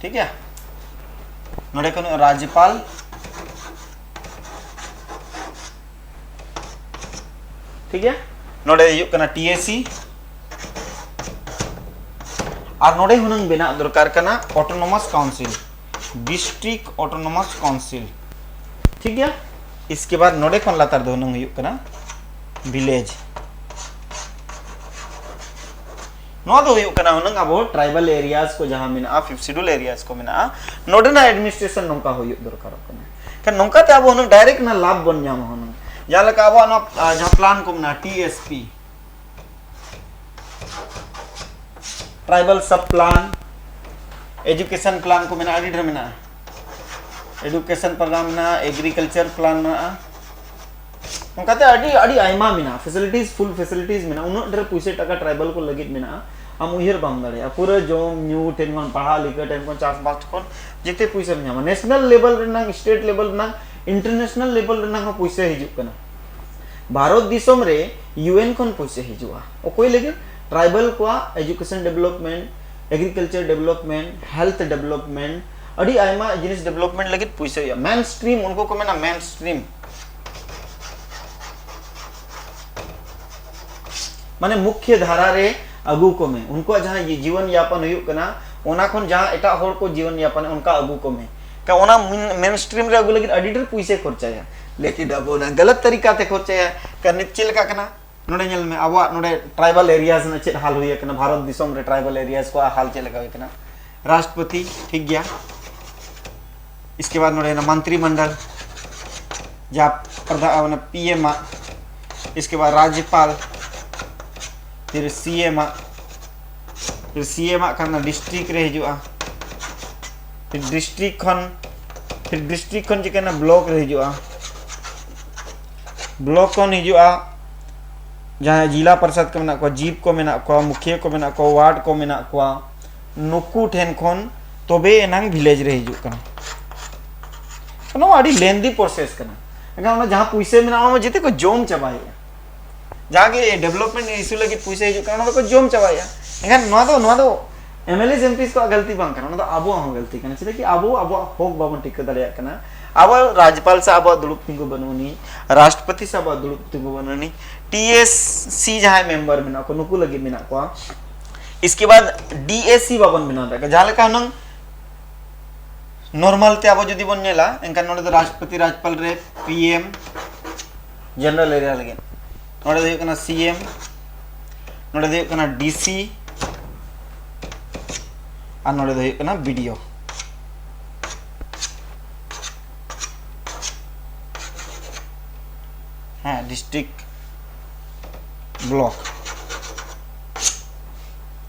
ᱴᱷᱤᱠ ᱜᱮᱭᱟ, ᱱᱚᱰᱮ ᱠᱷᱚᱱ ᱨᱟᱡᱽᱡᱚᱯᱟᱞ, ᱴᱷᱤᱠ ᱜᱮᱭᱟ, ᱱᱚᱰᱮ ᱦᱩᱭᱩᱜ ᱠᱟᱱᱟ ᱴᱤ ᱮ ᱥᱤ, ᱟᱨ ᱱᱚᱰᱮ ᱦᱩᱱᱟᱹᱝ ᱵᱮᱱᱟᱜ ᱫᱚᱨᱠᱟᱨ ᱠᱟᱱᱟ autonomous council, district autonomous council, ᱴᱷᱤᱠ ᱜᱮᱭᱟ᱾ ᱤᱥᱠᱮ ᱵᱟᱫ ᱱᱚᱰᱮ ᱠᱷᱚᱱ ᱞᱟᱛᱟᱨ ᱫᱚ ᱦᱩᱱᱟᱹᱝ ᱦᱩᱭᱩᱜ ᱠᱟᱱᱟ ᱵᱷᱤᱞᱮᱡᱽ᱾ ᱱᱚᱣᱟ ᱫᱚ ᱦᱩᱭᱩᱜ ᱠᱟᱱᱟ ᱦᱩᱱᱟᱹᱝ ᱟᱵᱚ ᱴᱨᱟᱭᱵᱟᱞ ᱮᱨᱤᱭᱟᱥ ᱠᱚ ᱡᱟᱦᱟᱸ ᱢᱮᱱᱟᱜᱼᱟ, ᱯᱷᱤᱯᱛᱷ ᱥᱤᱰᱩᱞ ᱮᱨᱤᱭᱟᱥ ᱠᱚ ᱢᱮᱱᱟᱜᱼᱟ, ᱱᱚᱰᱮᱱᱟᱜ ᱮᱰᱢᱤᱱᱤᱥᱴᱨᱮᱥᱚᱱ ᱱᱚᱝᱠᱟ ᱦᱩᱭᱩᱜ ᱫᱚᱨᱠᱟᱨᱚᱜ ᱠᱟᱱᱟ᱾ ᱠᱷᱟᱱ ᱱᱚᱝᱠᱟᱛᱮ ᱟᱵᱚ ᱦᱩᱱᱟᱹᱝ ᱰᱟᱭᱨᱮᱠᱴ ᱚᱱᱟ ᱞᱟᱵᱷ ᱵᱚᱱ ᱧᱟᱢᱟ ᱦᱩᱱᱟᱹᱝ᱾ ᱡᱟᱦᱟᱸ ᱞᱮᱠᱟ ᱟᱵᱚᱣᱟᱜ ᱱᱚᱣᱟ, ᱟ, ᱡᱟᱦᱟᱸ ᱯᱞᱟᱱ ᱠᱚ ᱢᱮᱱᱟᱜᱼᱟ, ᱴᱤ ᱮᱥ ᱯᱤ, ᱴᱨᱟᱭᱵᱟᱞ ᱥᱟᱵ ᱯᱞᱟᱱ, ᱮᱡᱩᱠᱮᱥᱚᱱ ᱯᱞᱟᱱ ᱠᱚ ᱢᱮᱱᱟᱜᱼᱟ, ᱟᱹᱰᱤ ᱰᱷᱮᱨ ᱢᱮᱱᱟᱜᱼᱟ᱾ ᱮᱰᱩᱠᱮᱥᱚᱱ ᱯᱨᱳᱜᱨᱟᱢ ᱢᱮᱱᱟᱜᱼᱟ, ᱮᱜᱽᱨᱤᱠᱟᱞᱪᱟᱨ ᱯᱞᱟᱱ ᱢᱮᱱᱟᱜᱼᱟ, ᱚᱱᱠᱟᱛᱮ ᱟᱹᱰᱤ, ᱟᱹᱰᱤ ᱟᱭᱢᱟ ᱢᱮᱱᱟᱜᱼᱟ, ᱯᱷᱮᱥᱤᱞᱤᱴᱤᱡᱽ, ᱯᱷᱩᱞ ᱯᱷᱮᱥᱤᱞᱤᱴᱤᱡᱽ ᱢᱮᱱᱟᱜᱼᱟ᱾ ᱩᱱᱟᱹᱜ ᱰᱷᱮᱨ ᱯᱩᱭᱥᱟᱹ ᱴᱟᱠᱟ ᱴᱨᱟᱭᱵᱟᱞ ᱠᱚ ᱞᱟᱹᱜᱤᱫ ᱢᱮᱱᱟᱜᱼᱟ, ᱟᱢ ᱩᱭᱦᱟᱹᱨ ᱵᱟᱢ ᱫᱟᱲᱮᱭᱟᱜᱼᱟ᱾ ᱯᱩᱨᱟᱹ ᱡᱚᱢ ᱧᱩ ᱴᱷᱮᱱ ᱠᱷᱚᱱ, ᱯᱟᱲᱦᱟᱜ ᱞᱤᱠᱷᱟᱹ ᱴᱷᱮᱱ ᱠᱷᱚᱱ, ᱪᱟᱥᱵᱟᱥ ᱠᱷᱚᱱ ᱡᱮᱛᱮ ᱯᱩᱭᱥᱟᱹᱢ ᱧᱟᱢᱟ᱾ ᱱᱮᱥᱱᱟᱞ ᱞᱮᱵᱮᱞ ᱨᱮᱱᱟᱜ, ᱥᱴᱮᱴ ᱞᱮᱵᱮᱞ ᱨᱮᱱᱟᱜ, ᱤᱱᱴᱟᱨᱱᱮᱥᱱᱟᱞ ᱞᱮᱵᱮᱞ ᱨᱮᱱᱟᱜ ᱦᱚᱸ ᱯᱩᱭᱥᱟᱹ ᱦᱤᱡᱩᱜ ᱠᱟᱱᱟ᱾ ᱵᱷᱟᱨᱚᱛ ᱫᱤᱥᱚᱢ ᱨᱮ ᱭᱩ ᱮᱱ ᱠᱷᱚᱱ ᱯᱩᱭᱥᱟᱹ ᱦᱤᱡᱩᱜᱼᱟ᱾ ᱚᱠᱚᱭ ᱞᱟᱹᱜᱤᱫ? ᱴᱨᱟᱭᱵᱟᱞ ᱠᱚᱣᱟᱜ education development, agriculture development, health development, ᱟᱹᱰᱤ ᱟᱭᱢᱟ ᱡᱤᱱᱤᱥ ᱰᱮᱵᱷᱞᱚᱯᱢᱮᱱᱴ ᱞᱟᱹᱜᱤᱫ ᱯᱩᱭᱥᱟᱹ ᱦᱩᱭᱩᱜᱼᱟ᱾ ᱢᱮᱱ ᱥᱴᱨᱤᱢ, ᱩᱱᱠᱩ ᱠᱚ ᱢᱮᱱᱟ ᱢᱮᱱ ᱥᱴᱨᱤᱢ, ᱢᱟᱱᱮ ᱢᱩᱠᱷᱭᱚ ᱫᱷᱟᱨᱟ ᱨᱮ ᱟᱹᱜᱩ ᱠᱚᱢᱮ᱾ ᱩᱱᱠᱩᱣᱟᱜ ᱡᱟᱦᱟᱸ ᱡᱤ-, ᱡᱤᱭᱚᱱ ᱭᱟᱯᱚᱱ ᱦᱩᱭᱩᱜ ᱠᱟᱱᱟ, ᱚᱱᱟ ᱠᱷᱚᱱ ᱡᱟᱦᱟᱸ ᱮᱴᱟᱜ ᱦᱚᱲ ᱠᱚ ᱡᱤᱭᱚᱱ ᱭᱟᱯᱚᱱ, ᱚᱱᱠᱟ ᱟᱹᱜᱩ ᱠᱚᱢᱮ᱾ ᱠᱟ-, ᱚᱱᱟ ᱢᱮᱱ ᱥᱴᱨᱤᱢ ᱨᱮ ᱟᱹᱜᱩ ᱞᱟᱹᱜᱤᱫ ᱟᱹᱰᱤ ᱰᱷᱮᱨ ᱯᱩᱭᱥᱟᱹ ᱠᱷᱚᱨᱪᱟᱭᱟ, ᱞᱮᱠᱤᱱ ᱟᱵᱚ ᱚᱱᱟ ᱜᱟᱞᱟᱛ ᱛᱟᱹᱨᱤᱠᱟ ᱛᱮ ᱠᱷᱚᱨᱪᱟᱭᱟ᱾ ᱠᱟ-, ᱱᱤᱛ ᱪᱮᱫ ᱞᱮᱠᱟ ᱠᱟᱱᱟ? ᱱᱚᱰᱮ ᱧᱮᱞ ᱢᱮ, ᱟᱵᱚᱣᱟᱜ ᱱᱚᱰᱮ ᱴᱨᱟᱭᱵᱟᱞ ᱮᱨᱤᱭᱟᱥ ᱨᱮᱱᱟᱜ ᱪᱮᱫ ᱦᱟᱞ ᱦᱩᱭ ᱟᱠᱟᱱᱟ, ᱵᱷᱟᱨᱚᱛ ᱫᱤᱥᱚᱢ ᱨᱮ ᱴᱨᱟᱭᱵᱟᱞ ᱮᱨᱤᱭᱟᱥ ᱠᱚᱣᱟᱜ ᱦᱟᱞ ᱪᱮᱫ ᱞᱮᱠᱟ ᱦᱩᱭ ᱟᱠᱟᱱᱟ᱾ ᱨᱟᱥᱴᱨᱚᱯᱚᱛᱤ, ᱴᱷᱤᱠ ᱜᱮᱭᱟ᱾ ᱤᱥᱠᱮ ᱵᱟᱫ ᱱᱚᱰᱮ ᱢᱚᱱᱛᱨᱤ ᱢᱚᱱᱰᱚᱞ, ᱡᱟ ᱯᱨᱚᱫᱷᱟ-, ᱢᱟᱱᱮ ᱯᱤ ᱮᱢ ᱟᱜ, ᱤᱥᱠᱮ ᱵᱟᱫ ᱨᱟᱡᱽᱡᱚᱯᱟᱞ, ᱯᱷᱤᱨ ᱥᱤ ᱮᱢ ᱟᱜ, ᱯᱷᱤᱨ ᱥᱤ ᱮᱢ ᱟᱜ ᱠᱷᱟᱱ ᱫᱚ ᱰᱤᱥᱴᱨᱤᱠᱴ ᱨᱮ ᱦᱤᱡᱩᱜᱼᱟ, ᱯᱷᱤᱨ ᱰᱤᱥᱴᱨᱤᱠᱴ ᱠᱷᱚᱱ, ᱯᱷᱤᱨ ᱰᱤᱥᱴᱨᱤᱠᱴ ᱠᱷᱚᱱ ᱪᱤᱠᱟᱹᱭᱮᱱᱟ, ᱵᱞᱚᱠ ᱨᱮ ᱦᱤᱡᱩᱜᱼᱟ, ᱵᱞᱚᱠ ᱠᱷᱚᱱ ᱦᱤᱡᱩᱜᱼᱟ ᱡᱟᱦᱟᱸᱭ ᱡᱤᱞᱟ ᱯᱟᱨᱤᱥᱚᱫ ᱠᱚ ᱢᱮᱱᱟᱜ ᱠᱚᱣᱟ, ᱡᱤᱯ ᱠᱚ ᱢᱮᱱᱟᱜ ᱠᱚᱣᱟ, ᱢᱩᱠᱷᱤᱭᱟᱹ ᱠᱚ ᱢᱮᱱᱟᱜ ᱠᱚᱣᱟ, ᱣᱟᱨᱰ ᱠᱚ ᱢᱮᱱᱟᱜ ᱠᱚᱣᱟ, ᱱᱩᱠᱩ ᱴᱷᱮᱱ ᱠᱷᱚᱱ ᱛᱚᱵᱮ ᱮᱱᱟᱝ ᱵᱷᱤᱞᱮᱡᱽ ᱨᱮ ᱦᱤᱡᱩᱜ ᱠᱟᱱᱟ᱾ ᱱᱚᱣᱟ ᱟᱹᱰᱤ ᱞᱮᱱᱫᱤ ᱯᱨᱚᱥᱮᱥ ᱠᱟᱱᱟ᱾ ᱮᱱᱠᱷᱟᱱ ᱚᱱᱟ ᱡᱟᱦᱟᱸ ᱯᱩᱭᱥᱟᱹ ᱢᱮᱱᱟᱜᱼᱟ, ᱚᱱᱟ ᱢᱟ ᱡᱮᱛᱮ ᱠᱚ ᱡᱚᱢ ᱪᱟᱵᱟᱭᱮᱫᱼᱟ᱾ ᱡᱟᱦᱟᱸ ᱜᱮ ᱰᱮᱵᱷᱞᱚᱯᱢᱮᱱᱴ ᱤᱥᱩ ᱞᱟᱹᱜᱤᱫ ᱯᱩᱭᱥᱟᱹ ᱦᱤᱡᱩᱜ ᱠᱟᱱᱟ, ᱚᱱᱟ ᱫᱚᱠᱚ ᱡᱚᱢ ᱪᱟᱵᱟᱭᱮᱫᱼᱟ᱾ ᱮᱱᱠᱷᱟᱱ ᱱᱚᱣᱟ ᱫᱚ, ᱱᱚᱣᱟ ᱫᱚ M L A M P ᱠᱚᱣᱟᱜ ᱜᱟᱹᱞᱛᱤ ᱵᱟᱝ ᱠᱟᱱᱟ, ᱚᱱᱟ ᱫᱚ ᱟᱵᱚᱣᱟᱜ ᱦᱚᱸ ᱜᱟᱹᱞᱛᱤ ᱠᱟᱱᱟ᱾ ᱪᱮᱫᱟᱜ ᱠᱤ ᱟᱵᱚ ᱟᱵᱚᱣᱟᱜ ᱦᱚᱠ ᱵᱟᱵᱚᱱ ᱴᱷᱤᱠᱟᱹ ᱫᱟᱲᱮᱭᱟᱜ ᱠᱟᱱᱟ᱾ ᱟᱵᱚ ᱨᱟᱡᱽᱯᱟᱞ ᱥᱟᱶ ᱟᱵᱚᱣᱟᱜ ᱫᱩᱲᱩᱵ ᱛᱤᱸᱜᱩ ᱵᱟᱹᱱᱩᱜ ᱟᱹᱱᱤᱡ, ᱨᱟᱥᱴᱨᱚᱯᱚᱛᱤ ᱥᱟᱶ ᱟᱵᱚᱣᱟᱜ ᱫᱩᱲᱩᱵ ᱛᱤᱸᱜᱩ ᱵᱟᱹᱱᱩᱜ ᱟᱹᱱᱤᱡ, ᱴᱤ ᱮᱥ ᱥᱤ ᱡᱟᱦᱟᱸᱭ ᱢᱮᱢᱵᱟᱨ ᱢᱮᱱᱟᱜ ᱠᱚ, ᱱᱩᱠᱩ ᱞᱟᱹᱜᱤᱫ ᱢᱮᱱᱟᱜ ᱠᱚᱣᱟ᱾ ᱤᱥᱠᱮ ᱵᱟᱫ ᱰᱤ ᱮ ᱥᱤ ᱵᱟᱵᱚᱱ ᱵᱮᱱᱟᱣ ᱫᱟᱲᱮᱭᱟᱜ ᱠᱟᱱᱟ᱾ ᱡᱟᱦᱟᱸ ᱞᱮᱠᱟ ᱦᱩᱱᱟᱹᱝ ᱱᱚᱨᱢᱟᱞ ᱛᱮ ᱟᱵᱚ ᱡᱩᱫᱤ ᱵᱚᱱ ᱧᱮᱞᱟ, ᱮᱱᱠᱷᱟᱱ ᱱᱚᱰᱮ ᱫᱚ ᱨᱟᱥᱴᱨᱚᱯᱚᱛᱤ, ᱨᱟᱡᱽᱯᱟᱞ ᱨᱮ ᱯᱤ ᱮᱢ, ᱡᱮᱱᱟᱨᱮᱞ ᱮᱨᱤᱭᱟ ᱞᱟᱹᱜᱤᱫ᱾ ᱱᱚᱰᱮ ᱫᱚ ᱦᱩᱭᱩᱜ ᱠᱟᱱᱟ ᱥᱤ ᱮᱢ, ᱱᱚᱰᱮ ᱫᱚ ᱦᱩᱭᱩᱜ ᱠᱟᱱᱟ ᱰᱤ ᱥᱤ, ᱟᱨ ᱱᱚᱰᱮ ᱫᱚ ᱦᱩᱭᱩᱜ ᱠᱟᱱᱟ ᱵᱤ ᱰᱤ ᱳ᱾ ᱦᱮᱸ, ᱰᱤᱥᱴᱨᱤᱠᱴ, ᱵᱞᱚᱠ᱾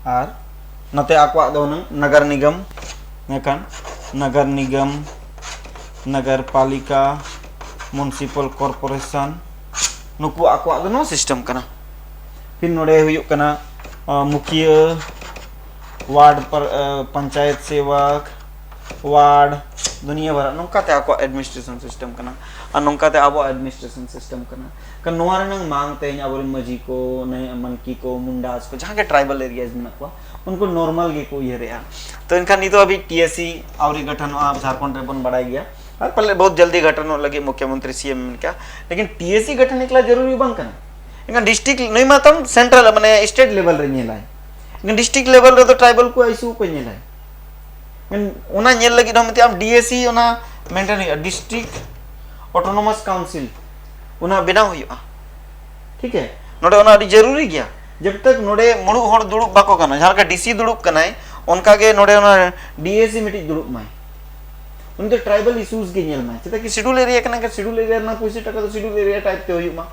ᱟᱨ ᱱᱚᱛᱮ ᱟᱠᱚᱣᱟᱜ ᱫᱚ ᱦᱩᱱᱟᱹᱝ ᱱᱟᱜᱟᱨ ᱱᱤᱜᱚᱢ, ᱢᱮᱱᱠᱷᱟᱱ ᱱᱟᱜᱟᱨ ᱱᱤᱜᱚᱢ, ᱱᱟᱜᱟᱨ ᱯᱟᱞᱤᱠᱟ, ᱢᱩᱱᱥᱤᱯᱟᱞ ᱠᱚᱨᱯᱳᱨᱮᱥᱚᱱ, ᱱᱩᱠᱩ ᱟᱠᱚᱣᱟᱜ ᱫᱚ ᱱᱚᱣᱟ ᱥᱤᱥᱴᱮᱢ ᱠᱟᱱᱟ᱾ ᱯᱷᱤᱨ ᱱᱚᱰᱮ ᱦᱩᱭᱩᱜ ᱠᱟᱱᱟ, ᱟᱸ, ᱢᱩᱠᱷᱤᱭᱟᱹ, ᱣᱟᱨᱰ ᱯᱟᱨ-, ᱟᱸ, ᱯᱚᱧᱪᱟᱭᱮᱛ ᱥᱮᱵᱚᱠ, ᱣᱟᱨᱰ, ᱫᱩᱱᱤᱭᱟᱹ ᱵᱷᱟᱨᱟᱜ, ᱱᱚᱝᱠᱟᱛᱮ ᱟᱠᱚᱣᱟᱜ ᱮᱰᱢᱤᱱᱤᱥᱴᱨᱮᱥᱚᱱ ᱥᱤᱥᱴᱮᱢ ᱠᱟᱱᱟ᱾ ᱟᱨ ᱱᱚᱝᱠᱟᱛᱮ ᱟᱵᱚᱣᱟᱜ ᱮᱰᱢᱤᱱᱤᱥᱴᱨᱮᱥᱚᱱ ᱥᱤᱥᱴᱮᱢ ᱠᱟᱱᱟ᱾ ᱠᱟᱨᱚᱱ ᱱᱚᱣᱟ ᱨᱮᱱᱟᱝ ᱢᱟᱝ ᱛᱮᱦᱮᱧ ᱟᱵᱚᱨᱮᱱ ᱢᱟᱹᱡᱷᱤ ᱠᱚ, ᱱᱟᱭ-, ᱢᱟᱱᱠᱤ ᱠᱚ, ᱢᱩᱱᱰᱟᱥ ᱠᱚ, ᱡᱟᱦᱟᱸ ᱜᱮ ᱴᱨᱟᱭᱵᱟᱞ ᱮᱨᱤᱭᱟᱡᱽ ᱢᱮᱱᱟᱜ ᱠᱚᱣᱟ, ᱩᱱᱠᱩ ᱱᱚᱨᱢᱟᱞ ᱜᱮᱠᱚ ᱩᱭᱦᱟᱹᱨᱮᱜᱼᱟ᱾ ᱛᱚ ᱮᱱᱠᱷᱟᱱ ᱱᱤᱛᱚᱜ ᱦᱟᱹᱵᱤᱡ ᱴᱤ ᱮᱥ ᱥᱤ ᱟᱹᱣᱨᱤ ᱜᱚᱴᱷᱚᱱᱚᱜᱼᱟ, ᱡᱷᱟᱲᱠᱷᱚᱸᱰ ᱨᱮᱵᱚᱱ ᱵᱟᱲᱟᱭ ᱜᱮᱭᱟ᱾ ᱟᱨ ᱯᱟᱞᱮ ᱵᱚᱦᱩᱛ ᱡᱚᱞᱫᱤ ᱜᱚᱴᱷᱚᱱᱚᱜ ᱞᱟᱹᱜᱤᱫ ᱢᱩᱠᱷᱭᱚᱢᱚᱱᱛᱨᱤ ᱥᱤ ᱮᱢ ᱢᱮᱱ ᱠᱮᱜᱼᱟ᱾ ᱞᱮᱠᱤᱱ ᱴᱤ ᱮᱥ ᱥᱤ ᱜᱚᱴᱷᱚᱱ ᱮᱠᱞᱟ ᱡᱟᱹᱨᱩᱨᱤ ᱵᱟᱝ ᱠᱟᱱᱟ᱾ ᱮᱱᱠᱷᱟᱱ ᱰᱤᱥᱴᱨᱤᱠᱴ, ᱱᱩᱭ ᱢᱟ ᱛᱟᱢ ᱥᱮᱱᱴᱨᱟᱞ, ᱢᱟᱱᱮ ᱥᱴᱮᱴ ᱞᱮᱵᱮᱞ ᱨᱮ ᱧᱮᱞᱟᱭ᱾ ᱮᱱᱠᱷᱟᱱ ᱰᱤᱥᱴᱨᱤᱠᱴ ᱞᱮᱵᱮᱞ ᱨᱮᱫᱚ ᱴᱨᱟᱭᱵᱟᱞ ᱠᱚᱣᱟᱜ ᱤᱥᱩ ᱚᱠᱚᱭ ᱧᱮᱞᱟᱭ? ᱮᱱ-, ᱚᱱᱟ ᱧᱮᱞ ᱞᱟᱹᱜᱤᱫ ᱦᱚᱸ ᱢᱤᱫᱴᱮᱱ ᱟᱢ ᱰᱤ ᱮᱥ ᱥᱤ ᱚᱱᱟ ᱢᱮᱱᱴᱮᱱ ᱦᱩᱭᱩᱜᱼᱟ, ᱰᱤᱥᱴᱨᱤᱠᱴ ᱚᱴᱳᱱᱚᱢᱟᱥ ᱠᱟᱣᱩᱱᱥᱤᱞ ᱚᱱᱟ ᱵᱮᱱᱟᱣ ᱦᱩᱭᱩᱜᱼᱟ᱾ ᱴᱷᱤᱠ ᱦᱮ, ᱱᱚᱰᱮ ᱚᱱᱟ ᱟᱹᱰᱤ ᱡᱟᱹᱨᱩᱨᱤ ᱜᱮᱭᱟ᱾ ᱡᱟᱵ ᱛᱟᱠ ᱱᱚᱰᱮ ᱢᱩᱲᱩᱫ ᱦᱚᱲ ᱫᱩᱲᱩᱵ ᱵᱟᱠᱚ ᱜᱟᱱᱚᱜᱼᱟ, ᱡᱟᱦᱟᱸ ᱞᱮᱠᱟ ᱰᱤ ᱥᱤ ᱫᱩᱲᱩᱵ ᱠᱟᱱᱟᱭ, ᱚᱱᱠᱟ ᱜᱮ ᱱᱚᱰᱮ ᱚᱱᱟ ᱰᱤ ᱮᱥ ᱥᱤ ᱢᱤᱫᱴᱤᱡ ᱫᱩᱲᱩᱵ ᱢᱟᱭ᱾ ᱩᱱᱤ ᱫᱚ ᱴᱨᱟᱭᱵᱟᱞ ᱤᱥᱩᱥ ᱜᱮ ᱧᱮᱞ ᱢᱟᱭ, ᱪᱮᱫᱟᱜ ᱠᱤ ᱥᱤᱰᱩᱞ ᱮᱨᱤᱭᱟ ᱠᱟᱱᱟ, ᱮᱱᱠᱷᱟᱱ ᱥᱤᱰᱩᱞ ᱮᱨᱤᱭᱟ ᱨᱮᱱᱟᱜ ᱯᱩᱭᱥᱟᱹ ᱴᱟᱠᱟ ᱫᱚ ᱥᱤᱰᱩᱞ ᱮᱨᱤᱭᱟ ᱴᱟᱭᱤᱯ ᱛᱮ ᱦᱩᱭᱩᱜ ᱢᱟ᱾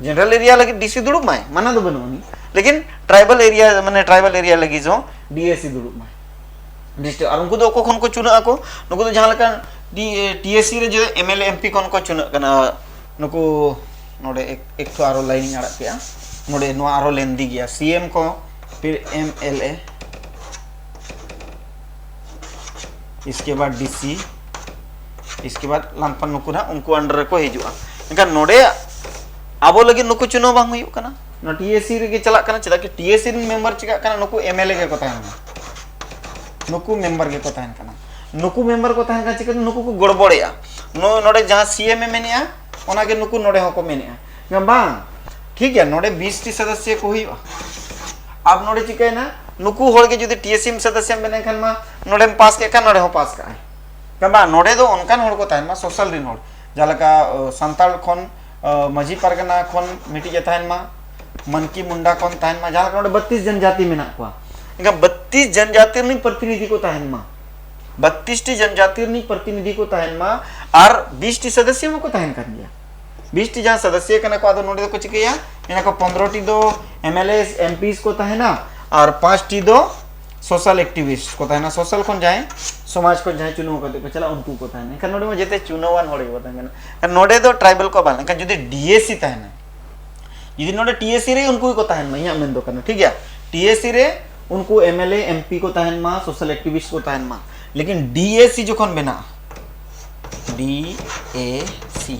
ᱡᱮᱱᱟᱨᱮᱞ ᱮᱨᱤᱭᱟ ᱞᱟᱹᱜᱤᱫ ᱰᱤ ᱥᱤ ᱫᱩᱲᱩᱵ ᱢᱟᱭ, ᱢᱟᱱᱟ ᱫᱚ ᱵᱟᱹᱱᱩᱜ ᱟᱹᱱᱤᱡ, ᱞᱮᱠᱤᱱ ᱴᱨᱟᱭᱵᱟᱞ ᱮᱨᱤᱭᱟ, ᱢᱟᱱᱮ ᱴᱨᱟᱭᱵᱟᱞ ᱮᱨᱤᱭᱟ ᱞᱟᱹᱜᱤᱫ ᱦᱚᱸ ᱰᱤᱮᱥᱤ ᱫᱩᱲᱩᱵ ᱢᱟᱭ ᱰᱤᱥᱴᱨᱤᱠᱴ᱾ ᱟᱨ ᱩᱱᱠᱩ ᱫᱚ ᱚᱠᱚᱭ ᱠᱷᱚᱱ ᱠᱚ ᱪᱩᱱᱟᱹᱜ ᱟᱠᱚ? ᱱᱩᱠᱩ ᱫᱚ ᱡᱟᱦᱟᱸ ᱞᱮᱠᱟ ᱴᱤᱮᱥᱤ ᱨᱮ ᱡᱮ ᱮᱢᱮᱞᱮ ᱮᱢᱯᱤ ᱠᱷᱚᱱ ᱠᱚ ᱪᱩᱱᱟᱹᱜ ᱠᱟᱱᱟ᱾ ᱱᱩᱠᱩ ᱱᱚᱰᱮ ᱮᱠ- ᱮᱠᱴᱩ ᱟᱨᱚ ᱞᱟᱭᱤᱱ ᱤᱧ ᱟᱲᱟᱜ ᱠᱮᱜᱼᱟ᱾ ᱱᱚᱰᱮ ᱱᱚᱣᱟ ᱟᱨᱚ ᱞᱮᱱᱫᱤ ᱜᱮᱭᱟ᱾ ᱥᱤ ᱮᱢ ᱠᱚ, ᱯᱷᱤᱨ ᱮᱢ ᱮᱞ ᱮ, ᱤᱥᱠᱮ ᱵᱟᱫ ᱰᱤᱥᱤ, ᱤᱥᱠᱮ ᱵᱟᱫ ᱞᱟᱱᱯᱟᱱ, ᱱᱩᱠᱩ ᱱᱟᱦᱟᱜ ᱩᱱᱠᱩ ᱟᱱᱰᱟᱨ ᱨᱮᱠᱚ ᱦᱤᱡᱩᱜᱼᱟ᱾ ᱮᱱᱠᱷᱟᱱ ᱱᱚᱰᱮ ᱟᱵᱚ ᱞᱟᱹᱜᱤᱫ ᱱᱩᱠᱩ ᱪᱩᱱᱟᱹᱣ ᱵᱟᱝ ᱦᱩᱭᱩᱜ ᱠᱟᱱᱟ᱾ ᱱᱚᱣᱟ ᱴᱤᱮᱥᱤ ᱨᱮᱜᱮ ᱪᱟᱞᱟᱜ ᱠᱟᱱᱟ᱾ ᱪᱮᱫᱟᱜ ᱠᱤ ᱴᱤᱮᱥᱤ ᱨᱮᱱ ᱢᱮᱢᱵᱟᱨ ᱪᱤᱠᱟᱹᱜ ᱠᱟᱱᱟ? ᱱᱩᱠᱩ ᱮᱢᱮᱞᱮ ᱜᱮᱠᱚ ᱛᱟᱦᱮᱱᱟ᱾ ᱱᱩᱠᱩ ᱢᱮᱢᱵᱟᱨ ᱜᱮᱠᱚ ᱛᱟᱦᱮᱱ ᱠᱟᱱᱟ᱾ ᱱᱩᱠᱩ ᱢᱮᱢᱵᱟᱨ ᱠᱚ ᱛᱟᱦᱮᱱ ᱠᱟᱱᱟ, ᱪᱤᱠᱟᱹᱛᱮ? ᱱᱩᱠᱩ ᱠᱚ ᱜᱚᱲᱵᱚᱲᱮᱜᱼᱟ᱾ ᱱᱚ- ᱱᱚᱰᱮ ᱡᱟᱦᱟᱸ ᱥᱤ ᱮᱢ ᱮ ᱢᱮᱱᱮᱜᱼᱟ, ᱚᱱᱟᱜᱮ ᱱᱩᱠᱩ ᱱᱚᱰᱮ ᱦᱚᱸᱠᱚ ᱢᱮᱱᱮᱜᱼᱟ᱾ ᱵᱟᱝ, ᱴᱷᱤᱠ ᱜᱮᱭᱟ, ᱱᱚᱰᱮ ᱵᱤᱥ ᱴᱤ ᱥᱚᱫᱚᱥᱥᱚ ᱠᱚ ᱦᱩᱭᱩᱜᱼᱟ᱾ ᱟᱨ ᱱᱚᱰᱮ ᱪᱤᱠᱟᱹᱭᱮᱱᱟ? ᱱᱩᱠᱩ ᱦᱚᱲ ᱜᱮ ᱡᱩᱫᱤ ᱴᱤᱮᱥᱤ ᱥᱚᱫᱚᱥᱥᱚ ᱢᱮᱱ ᱞᱮᱱᱠᱷᱟᱱ ᱢᱟ ᱱᱚᱰᱮᱢ ᱯᱟᱥ ᱠᱮᱫ ᱠᱷᱟᱱ ᱱᱚᱰᱮ ᱦᱚᱸ ᱯᱟᱥ ᱠᱟᱜᱼᱟᱭ᱾ ᱵᱟᱝ, ᱱᱚᱰᱮ ᱫᱚ ᱚᱱᱠᱟᱱ ᱦᱚᱲ ᱠᱚ ᱛᱟᱦᱮᱱ ᱢᱟ, ᱥᱳᱥᱟᱞ ᱨᱮᱱ ᱦᱚᱲ, ᱡᱟᱦᱟᱸ ᱞᱮᱠᱟ, ᱚ, ᱥᱟᱱᱛᱟᱲ ᱠᱷᱚᱱ, ᱚ, ᱢᱟᱹᱡᱷᱤ ᱯᱟᱨᱜᱟᱱᱟ ᱠᱷᱚᱱ ᱢᱤᱫᱴᱤᱡ ᱮ ᱛᱟᱦᱮᱱ ᱢᱟ, ᱢᱟᱱᱠᱤ ᱢᱩᱱᱰᱟ ᱠᱷᱚᱱ ᱛᱟᱦᱮᱱ ᱢᱟ, ᱡᱟᱦᱟᱸ ᱞᱮᱠᱟ ᱱᱚᱰᱮ ᱵᱟᱛᱤᱥ ᱡᱚᱱᱡᱟᱛᱤ ᱢᱮᱱᱟᱜ ᱠᱚᱣᱟ, ᱮᱱᱠᱷᱟᱱ ᱵᱟᱛᱤᱥ ᱡᱚᱱᱡᱟᱛᱤ ᱨᱤᱱᱤᱡ ᱯᱨᱚᱛᱤᱱᱤᱫᱷᱤ ᱠᱚ ᱛᱟᱦᱮᱱ ᱢᱟ, ᱵᱟᱛᱤᱥ ᱴᱤ ᱡᱚᱱᱡᱟᱛᱤ ᱨᱤᱱᱤᱡ ᱯᱨᱚᱛᱤᱱᱤᱫᱷᱤ ᱠᱚ ᱛᱟᱦᱮᱱ ᱢᱟ, ᱟᱨ ᱵᱤᱥ ᱴᱤ ᱥᱚᱫᱚᱥᱥᱚ ᱢᱟᱠᱚ ᱛᱟᱦᱮᱱ ᱠᱟᱱ ᱜᱮᱭᱟ᱾ ᱵᱤᱥ ᱴᱤ ᱡᱟᱦᱟᱸ ᱥᱚᱫᱚᱥᱥᱚ ᱠᱟᱱᱟ ᱠᱚ, ᱟᱫᱚ ᱱᱚᱰᱮ ᱫᱚᱠᱚ ᱪᱤᱠᱟᱹᱭᱟ? ᱢᱮᱱᱟ ᱠᱚ ᱯᱚᱱᱨᱚ ᱴᱤ ᱫᱚ M L A, M P ᱠᱚ ᱛᱟᱦᱮᱱᱟ ᱟᱨ ᱯᱟᱸᱪ ᱴᱤ ᱫᱚ ᱥᱳᱥᱟᱞ ᱮᱠᱴᱤᱵᱷᱤᱥᱴ ᱠᱚ ᱛᱟᱦᱮᱱᱟ, ᱥᱳᱥᱟᱞ ᱠᱷᱚᱱ ᱡᱟᱦᱟᱸᱭ, ᱥᱚᱢᱟᱡᱽ ᱠᱷᱚᱱ ᱡᱟᱦᱟᱸᱭ ᱪᱩᱱᱟᱹᱣ ᱠᱟᱛᱮ ᱠᱚ ᱪᱟᱞᱟᱜᱼᱟ, ᱩᱱᱠᱩ ᱠᱚ ᱛᱟᱦᱮᱱᱟ᱾ ᱮᱱᱠᱷᱟᱱ ᱱᱚᱰᱮ ᱢᱟ ᱡᱮᱛᱮ ᱪᱩᱱᱟᱹᱣᱟᱱ ᱦᱚᱲ ᱜᱮᱠᱚ ᱛᱟᱦᱮᱱ ᱠᱟᱱᱟ᱾ ᱮᱱᱠᱷᱟᱱ ᱱᱚᱰᱮ ᱫᱚ ᱴᱨᱟᱭᱵᱟᱞ ᱠᱚ ᱵᱟᱝ, ᱮᱱᱠᱷᱟᱱ ᱡᱩᱫᱤ ᱰᱤᱮᱥᱤ ᱛᱟᱦᱮᱱᱟ, ᱡᱩᱫᱤ ᱱᱚᱰᱮ ᱴᱤᱮᱥᱤ ᱨᱮ ᱩᱱᱠᱩ ᱜᱮᱠᱚ ᱛᱟᱦᱮᱱ ᱢᱟ, ᱤᱧᱟᱹᱜ ᱢᱮᱱ ᱫᱚ ᱠᱟᱱᱟ, ᱴᱷᱤᱠ ᱜᱮᱭᱟ? ᱴᱤᱮᱥᱤ ᱨᱮ ᱩᱱᱠᱩ M L A, M P ᱠᱚ ᱛᱟᱦᱮᱱ ᱢᱟ, ᱥᱳᱥᱟᱞ ᱮᱠᱴᱤᱵᱷᱤᱥᱴ ᱠᱚ ᱛᱟᱦᱮᱱ ᱢᱟ, ᱞᱮᱠᱤᱱ ᱰᱤᱮᱥᱤ ᱡᱚᱠᱷᱚᱱ ᱵᱮᱱᱟᱜᱼᱟ, ᱰᱤᱮᱥᱤ,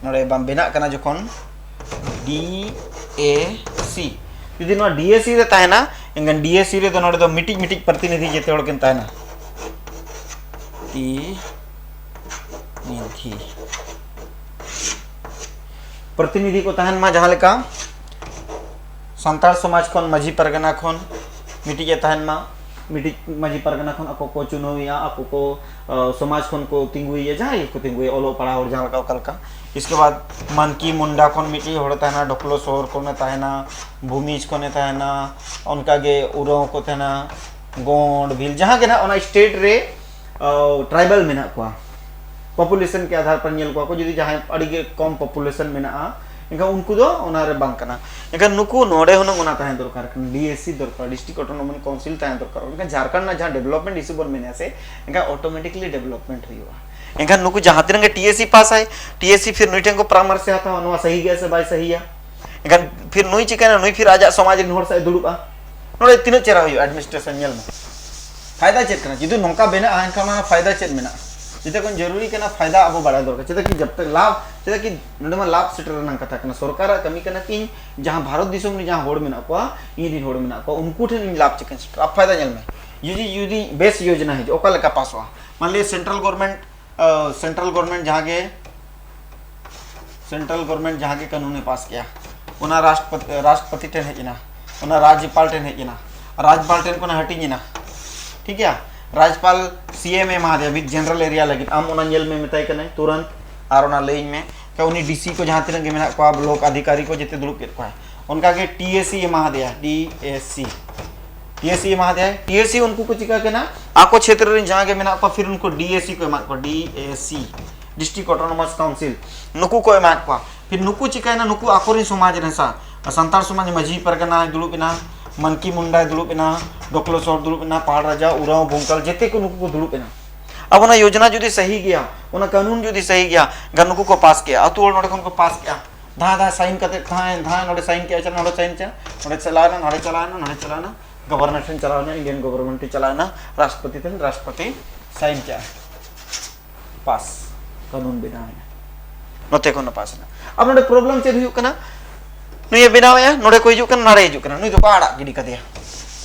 ᱱᱚᱰᱮ ᱵᱟᱝ ᱵᱮᱱᱟᱜ ᱠᱟᱱᱟ ᱡᱚᱠᱷᱚᱱ, ᱰᱤᱮᱥᱤ, ᱡᱩᱫᱤ ᱱᱚᱣᱟ ᱰᱤᱮᱥᱤ ᱨᱮ ᱛᱟᱦᱮᱱᱟ, ᱮᱱᱠᱷᱟᱱ ᱰᱤᱮᱥᱤ ᱨᱮᱫᱚ ᱱᱚᱰᱮ ᱫᱚ ᱢᱤᱫᱴᱤᱡ ᱢᱤᱫᱴᱤᱡ ᱯᱨᱚᱛᱤᱱᱤᱫᱷᱤ ᱡᱮᱛᱮ ᱦᱚᱲ ᱠᱤᱱ ᱛᱟᱦᱮᱱᱟ᱾ ᱯᱨᱚᱛᱤᱱᱤᱫᱷᱤ, ᱯᱨᱚᱛᱤᱱᱤᱫᱷᱤ ᱠᱚ ᱛᱟᱦᱮᱱ ᱢᱟ, ᱡᱟᱦᱟᱸ ᱞᱮᱠᱟ ᱥᱟᱱᱛᱟᱲ ᱥᱚᱢᱟᱡᱽ ᱠᱷᱚᱱ, ᱢᱟᱹᱡᱷᱤ ᱯᱟᱨᱜᱟᱱᱟ ᱠᱷᱚᱱ ᱢᱤᱫᱴᱤᱡ ᱮ ᱛᱟᱦᱮᱱ ᱢᱟ, ᱢᱤᱫᱴᱤᱡ ᱢᱟᱹᱡᱷᱤ ᱯᱟᱨᱜᱟᱱᱟ ᱠᱷᱚᱱ ᱟᱠᱚ ᱠᱚ ᱪᱩᱱᱟᱹᱣᱮᱭᱟ, ᱟᱠᱚ ᱠᱚ, ᱟᱸ, ᱥᱚᱢᱟᱡᱽ ᱠᱷᱚᱱ ᱠᱚ ᱛᱤᱸᱜᱩᱭᱮᱭᱟ, ᱡᱟᱦᱟᱸᱭ ᱜᱮᱠᱚ ᱛᱤᱸᱜᱩᱭᱟ, ᱚᱞᱚᱜ ᱯᱟᱲᱦᱟᱣ ᱦᱚᱲ ᱡᱟᱦᱟᱸ ᱞᱮᱠᱟ ᱚᱠᱟ ᱞᱮᱠᱟ᱾ ᱤᱥᱠᱮ ᱵᱟᱫ ᱢᱟᱱᱠᱤ ᱢᱩᱱᱰᱟ ᱠᱷᱚᱱ ᱢᱤᱫᱴᱤᱡ ᱦᱚᱲᱮ ᱛᱟᱦᱮᱱᱟ, ᱰᱷᱚᱠᱞᱚ ᱥᱚᱦᱚᱨ ᱠᱷᱚᱱᱮ ᱛᱟᱦᱮᱱᱟ, ᱵᱷᱩᱢᱤᱡᱽ ᱠᱷᱚᱱᱮ ᱛᱟᱦᱮᱱᱟ, ᱚᱱᱠᱟᱜᱮ ᱩᱨᱟᱹᱣ ᱠᱚ ᱛᱟᱦᱮᱱᱟ, ᱜᱚᱸᱰ, ᱵᱷᱤᱞ, ᱡᱟᱦᱟᱸ ᱜᱮ ᱱᱟᱦᱟᱜ ᱚᱱᱟ ᱥᱴᱮᱴ ᱨᱮ, ᱟᱸ, ᱴᱨᱟᱭᱵᱟᱞ ᱢᱮᱱᱟᱜ ᱠᱚᱣᱟ᱾ ᱯᱚᱯᱩᱞᱮᱥᱚᱱ ᱠᱮ ᱟᱫᱷᱟᱨ ᱯᱟᱨ ᱧᱮᱞ ᱠᱚᱣᱟ ᱠᱚ, ᱡᱩᱫᱤ ᱡᱟᱦᱟᱸᱭ ᱟᱹᱰᱤ ᱜᱮ ᱠᱚᱢ ᱯᱚᱯᱩᱞᱮᱥᱚᱱ ᱢᱮᱱᱟᱜᱼᱟ, ᱮᱱᱠᱷᱟᱱ ᱩᱱᱠᱩ ᱫᱚ ᱚᱱᱟ ᱨᱮ ᱵᱟᱝ ᱠᱟᱱᱟ᱾ ᱮᱱᱠᱷᱟᱱ ᱱᱩᱠᱩ ᱱᱚᱰᱮ ᱦᱩᱱᱟᱹᱝ ᱚᱱᱟ ᱛᱟᱦᱮᱸ ᱫᱚᱨᱠᱟᱨ ᱠᱟᱱᱟ, ᱰᱤ ᱮᱥ ᱥᱤ ᱫᱚᱨᱠᱟᱨ, District Autonomous Council ᱛᱟᱦᱮᱸ ᱫᱚᱨᱠᱟᱨ᱾ ᱮᱱᱠᱷᱟᱱ ᱡᱷᱟᱲᱠᱷᱚᱸᱰ ᱨᱮᱱᱟᱜ ᱡᱟᱦᱟᱸ development issue ᱵᱚᱱ ᱢᱮᱱᱮᱫᱼᱟ ᱥᱮ, ᱮᱱᱠᱷᱟᱱ automatically development ᱦᱩᱭᱩᱜᱼᱟ᱾ ᱮᱱᱠᱷᱟᱱ ᱱᱩᱠᱩ ᱡᱟᱦᱟᱸ ᱛᱤᱱᱟᱹᱜ ᱜᱮ ᱴᱤ ᱮᱥ ᱥᱤ ᱯᱟᱥ ᱟᱭ, ᱴᱤ ᱮᱥ ᱥᱤ ᱯᱷᱤᱨ ᱱᱩᱭ ᱴᱷᱮᱱ ᱠᱚ ᱯᱚᱨᱟᱢᱚᱨᱥᱚ ᱦᱟᱛᱟᱣᱟ, ᱱᱚᱣᱟ ᱥᱟᱹᱦᱤ ᱜᱮᱭᱟ ᱥᱮ ᱵᱟᱭ ᱥᱟᱹᱦᱤᱭᱟ᱾ ᱮᱱᱠᱷᱟᱱ ᱯᱷᱤᱨ ᱱᱩᱭ ᱪᱤᱠᱟᱹᱭᱮᱱᱟ? ᱱᱩᱭ ᱯᱷᱤᱨ ᱟᱡᱟᱜ ᱥᱚᱢᱟᱡᱽ ᱨᱮᱱ ᱦᱚᱲ ᱥᱟᱶ ᱮ ᱫᱩᱲᱩᱵᱼᱟ᱾ ᱱᱚᱰᱮ ᱛᱤᱱᱟᱹᱜ ᱪᱮᱦᱨᱟ ᱦᱩᱭᱩᱜᱼᱟ administration, ᱧᱮᱞ ᱢᱮ᱾ ᱯᱷᱟᱭᱫᱟ ᱪᱮᱫ ᱠᱟᱱᱟ? ᱡᱩᱫᱤ ᱱᱚᱝᱠᱟ ᱵᱮᱱᱟᱜᱼᱟ, ᱮᱱᱠᱷᱟᱱ ᱚᱱᱟ ᱯᱷᱟᱭᱫᱟ ᱪᱮᱫ ᱢᱮᱱᱟᱜᱼᱟ? ᱡᱚᱛᱚ ᱠᱷᱚᱱ ᱡᱚᱨᱩᱨᱤ ᱠᱟᱱᱟ ᱯᱷᱟᱭᱫᱟ ᱟᱵᱚ ᱵᱟᱲᱟᱭ ᱫᱚᱨᱠᱟᱨ᱾ ᱪᱮᱫᱟᱜ ᱠᱤ ᱡᱟᱵ ᱛᱟᱠ ᱞᱟᱵᱷ, ᱪᱮᱫᱟᱜ ᱠᱤ ᱱᱚᱰᱮ ᱢᱟ ᱞᱟᱵᱷ ᱥᱮᱴᱮᱨ ᱨᱮᱱᱟᱜ ᱠᱟᱛᱷᱟ ᱠᱟᱱᱟ᱾ ᱥᱚᱨᱠᱟᱨᱟᱜ ᱠᱟᱹᱢᱤ ᱠᱟᱱᱟ ᱠᱤ ᱤᱧ ᱡᱟᱦᱟᱸ ᱵᱷᱟᱨᱚᱛ ᱫᱤᱥᱚᱢ ᱨᱮ ᱡᱟᱦᱟᱸ ᱦᱚᱲ ᱢᱮᱱᱟᱜ ᱠᱚᱣᱟ, ᱤᱧ ᱨᱮᱱ ᱦᱚᱲ ᱢᱮᱱᱟᱜ ᱠᱚᱣᱟ, ᱩᱱᱠᱩ ᱴᱷᱮᱱ ᱤᱧ ᱞᱟᱵᱷ ᱪᱤᱠᱟᱹᱧ ᱥᱮᱴᱮᱨᱟ? ᱯᱷᱟᱭᱫᱟ ᱧᱮᱞ ᱢᱮ᱾ ᱡᱩᱫᱤ, ᱡᱩᱫᱤ ᱵᱮᱥ ᱭᱳᱡᱽᱱᱟ ᱦᱤᱡᱩᱜᱼᱟ, ᱚᱠᱟ ᱞᱮᱠᱟ ᱯᱟᱥᱚᱜᱼᱟ? ᱢᱟᱱ ᱞᱤᱭᱟ central government, ᱟ, central government ᱡᱟᱦᱟᱸ ᱜᱮ, central government ᱡᱟᱦᱟᱸ ᱜᱮ ᱠᱟᱹᱱᱩᱱᱮ ᱯᱟᱥ ᱠᱮᱜᱼᱟ, ᱚᱱᱟ ᱨᱟᱥᱴᱨᱚᱯᱚᱛᱤ, ᱨᱟᱥᱴᱨᱚᱯᱚᱛᱤ ᱴᱷᱮᱱ ᱦᱮᱡ ᱮᱱᱟ, ᱚᱱᱟ ᱨᱟᱡᱽᱡᱚᱯᱟᱞ ᱴᱷᱮᱱ ᱦᱮᱡ ᱮᱱᱟ, ᱨᱟᱡᱽᱡᱚᱯᱟᱞ ᱴᱷᱮᱱ ᱠᱷᱚᱱ ᱦᱟᱹᱴᱤᱧ ᱮᱱᱟ, ᱴᱷᱤᱠ ᱜᱮᱭᱟ? ᱨᱟᱡᱽᱡᱚᱯᱟᱞ ᱥᱤ ᱮᱢ ᱮ ᱮᱢᱟ ᱫᱮᱭᱟ ᱢᱤᱫ general area ᱞᱟᱹᱜᱤᱫ, ᱟᱢ ᱚᱱᱟ ᱧᱮᱞ ᱢᱮ, ᱢᱮᱛᱟᱭ ᱠᱟᱱᱟᱭ ᱛᱩᱨᱟᱹᱱᱛ, ᱟᱨ ᱚᱱᱟ ᱞᱟᱹᱭᱟᱹᱧ ᱢᱮ᱾ ᱠᱟ ᱩᱱᱤ ᱰᱤ ᱥᱤ ᱠᱚ ᱡᱟᱦᱟᱸ ᱛᱤᱱᱟᱹᱜ ᱜᱮ ᱢᱮᱱᱟᱜ ᱠᱚᱣᱟ, ᱵᱞᱚᱠ ᱚᱫᱷᱤᱠᱟᱨᱤ ᱠᱚ ᱡᱮᱛᱮ ᱫᱩᱲᱩᱵ ᱠᱮᱫ ᱠᱚᱣᱟᱭ᱾ ᱚᱱᱠᱟ ᱜᱮ ᱴᱤ ᱮ ᱥᱤ ᱮᱢᱟ ᱫᱮᱭᱟ, ᱰᱤ ᱮ ᱥᱤ, ᱴᱤ ᱮ ᱥᱤ ᱮᱢᱟ ᱫᱮᱭᱟᱭ᱾ ᱴᱤ ᱮ ᱥᱤ ᱩᱱᱠᱩ ᱠᱚ ᱪᱤᱠᱟ ᱠᱟᱱᱟ? ᱟᱠᱚ ᱪᱷᱮᱛᱨᱚ ᱨᱮᱱ ᱡᱟᱦᱟᱸ ᱜᱮ ᱢᱮᱱᱟᱜ ᱠᱚᱣᱟ, ᱯᱷᱤᱨ ᱩᱱᱠᱩ ᱰᱤ ᱮ ᱥᱤ ᱠᱚ ᱮᱢᱟᱜ ᱠᱚᱣᱟ, ᱰᱤ ᱮ ᱥᱤ, District Autonomous Council, ᱱᱩᱠᱩ ᱠᱚ ᱮᱢᱟᱜ ᱠᱚᱣᱟ᱾ ᱯᱷᱤᱨ ᱱᱩᱠᱩ ᱪᱤᱠᱟᱭᱱᱟ? ᱱᱩᱠᱩ ᱟᱠᱚᱨᱮᱱ ᱥᱚᱢᱟᱡᱽ ᱨᱮᱱ ᱥᱟ-, ᱥᱟᱱᱛᱟᱲ ᱥᱚᱢᱟᱡᱽ ᱢᱟᱹᱡᱷᱤ ᱯᱟᱨᱜᱟᱱᱟᱭ ᱫᱩᱲᱩᱵ ᱮᱱᱟ, ᱢᱟᱱᱠᱤ ᱢᱩᱱᱰᱟᱭ ᱫᱩᱲᱩᱵ ᱮᱱᱟ, ᱰᱚᱠᱞᱚ ᱥᱚᱨ ᱫᱩᱲᱩᱵ ᱮᱱᱟ, ᱯᱟᱦᱟᱲ ᱨᱟᱡᱟ, ᱩᱨᱟᱣ, ᱵᱚᱝᱠᱟᱞ, ᱡᱮᱛᱮ ᱠᱚ ᱱᱩᱠᱩ ᱠᱚ ᱫᱩᱲᱩᱵ ᱮᱱᱟ᱾ ᱟᱵᱚ ᱚᱱᱟ ᱭᱳᱡᱽᱱᱟ ᱡᱩᱫᱤ ᱥᱟᱹᱦᱤ ᱜᱮᱭᱟ, ᱚᱱᱟ ᱠᱟᱹᱱᱩᱱ ᱡᱩᱫᱤ ᱥᱟᱹᱦᱤ ᱜᱮᱭᱟ, ᱜᱟᱱ ᱱᱩᱠᱩ ᱠᱚ ᱯᱟᱥ ᱠᱮᱜᱼᱟ, ᱟᱹᱛᱩ ᱦᱚᱲ ᱱᱚᱰᱮ ᱠᱷᱚᱱ ᱠᱚ ᱯᱟᱥ ᱠᱮᱜᱼᱟ, ᱫᱷᱟᱸᱭ ᱫᱷᱟᱸᱭ ᱥᱟᱭᱤᱱ ᱠᱟᱛᱮ, ᱫᱷᱟᱸᱭ ᱫᱷᱟᱸᱭ ᱱᱚᱰᱮ ᱥᱟᱭᱤᱱ ᱠᱮᱜᱼᱟ, ᱱᱚᱰᱮ ᱥᱟᱭᱤᱱ ᱠᱮᱜᱼᱟ, ᱱᱚᱰᱮ ᱪᱟᱞᱟᱣ ᱮᱱᱟ, ᱱᱚᱰᱮ ᱪᱟᱞᱟᱣ ᱮᱱᱟ, ᱱᱚᱰᱮ ᱪᱟᱞᱟᱣ ᱮᱱᱟ, ᱜᱚᱵᱷᱚᱨᱱᱚᱨ ᱴᱷᱮᱱ ᱪᱟᱞᱟᱣ ᱮᱱᱟ, ᱤᱱᱰᱤᱭᱟᱱ ᱜᱚᱵᱷᱚᱨᱱᱢᱮᱱᱴ ᱴᱷᱮᱱ ᱪᱟᱞᱟᱣ ᱮᱱᱟ, ᱨᱟᱥᱴᱨᱚᱯᱚᱛᱤ ᱴᱷᱮᱱ, ᱨᱟᱥᱴᱨᱚᱯᱚᱛᱤ ᱥᱟᱭᱤᱱ ᱠᱮᱜᱼᱟ, ᱯᱟᱥ, ᱠᱟᱹᱱᱩᱱ ᱵᱮᱱᱟᱣ ᱮᱱᱟ, ᱱᱚᱛᱮ ᱠᱷᱚᱱ ᱯᱟᱥ ᱮᱱᱟ᱾ ᱟᱨ ᱱᱚᱰᱮ ᱯᱨᱚᱵᱞᱮᱢ ᱪᱮᱫ ᱦᱩᱭᱩᱜ ᱠᱟᱱᱟ? ᱱᱩᱭᱮ ᱵᱮᱱᱟᱣᱮᱜᱼᱟ, ᱱᱚᱰᱮ ᱠᱚ ᱦᱤᱡᱩᱜ ᱠᱟᱱᱟ, ᱱᱟᱰᱮ ᱦᱤᱡᱩᱜ ᱠᱟᱱᱟ, ᱱᱩᱭ ᱫᱚᱠᱚ ᱟᱲᱟᱜ ᱜᱤᱰᱤ ᱠᱟᱫᱮᱭᱟ,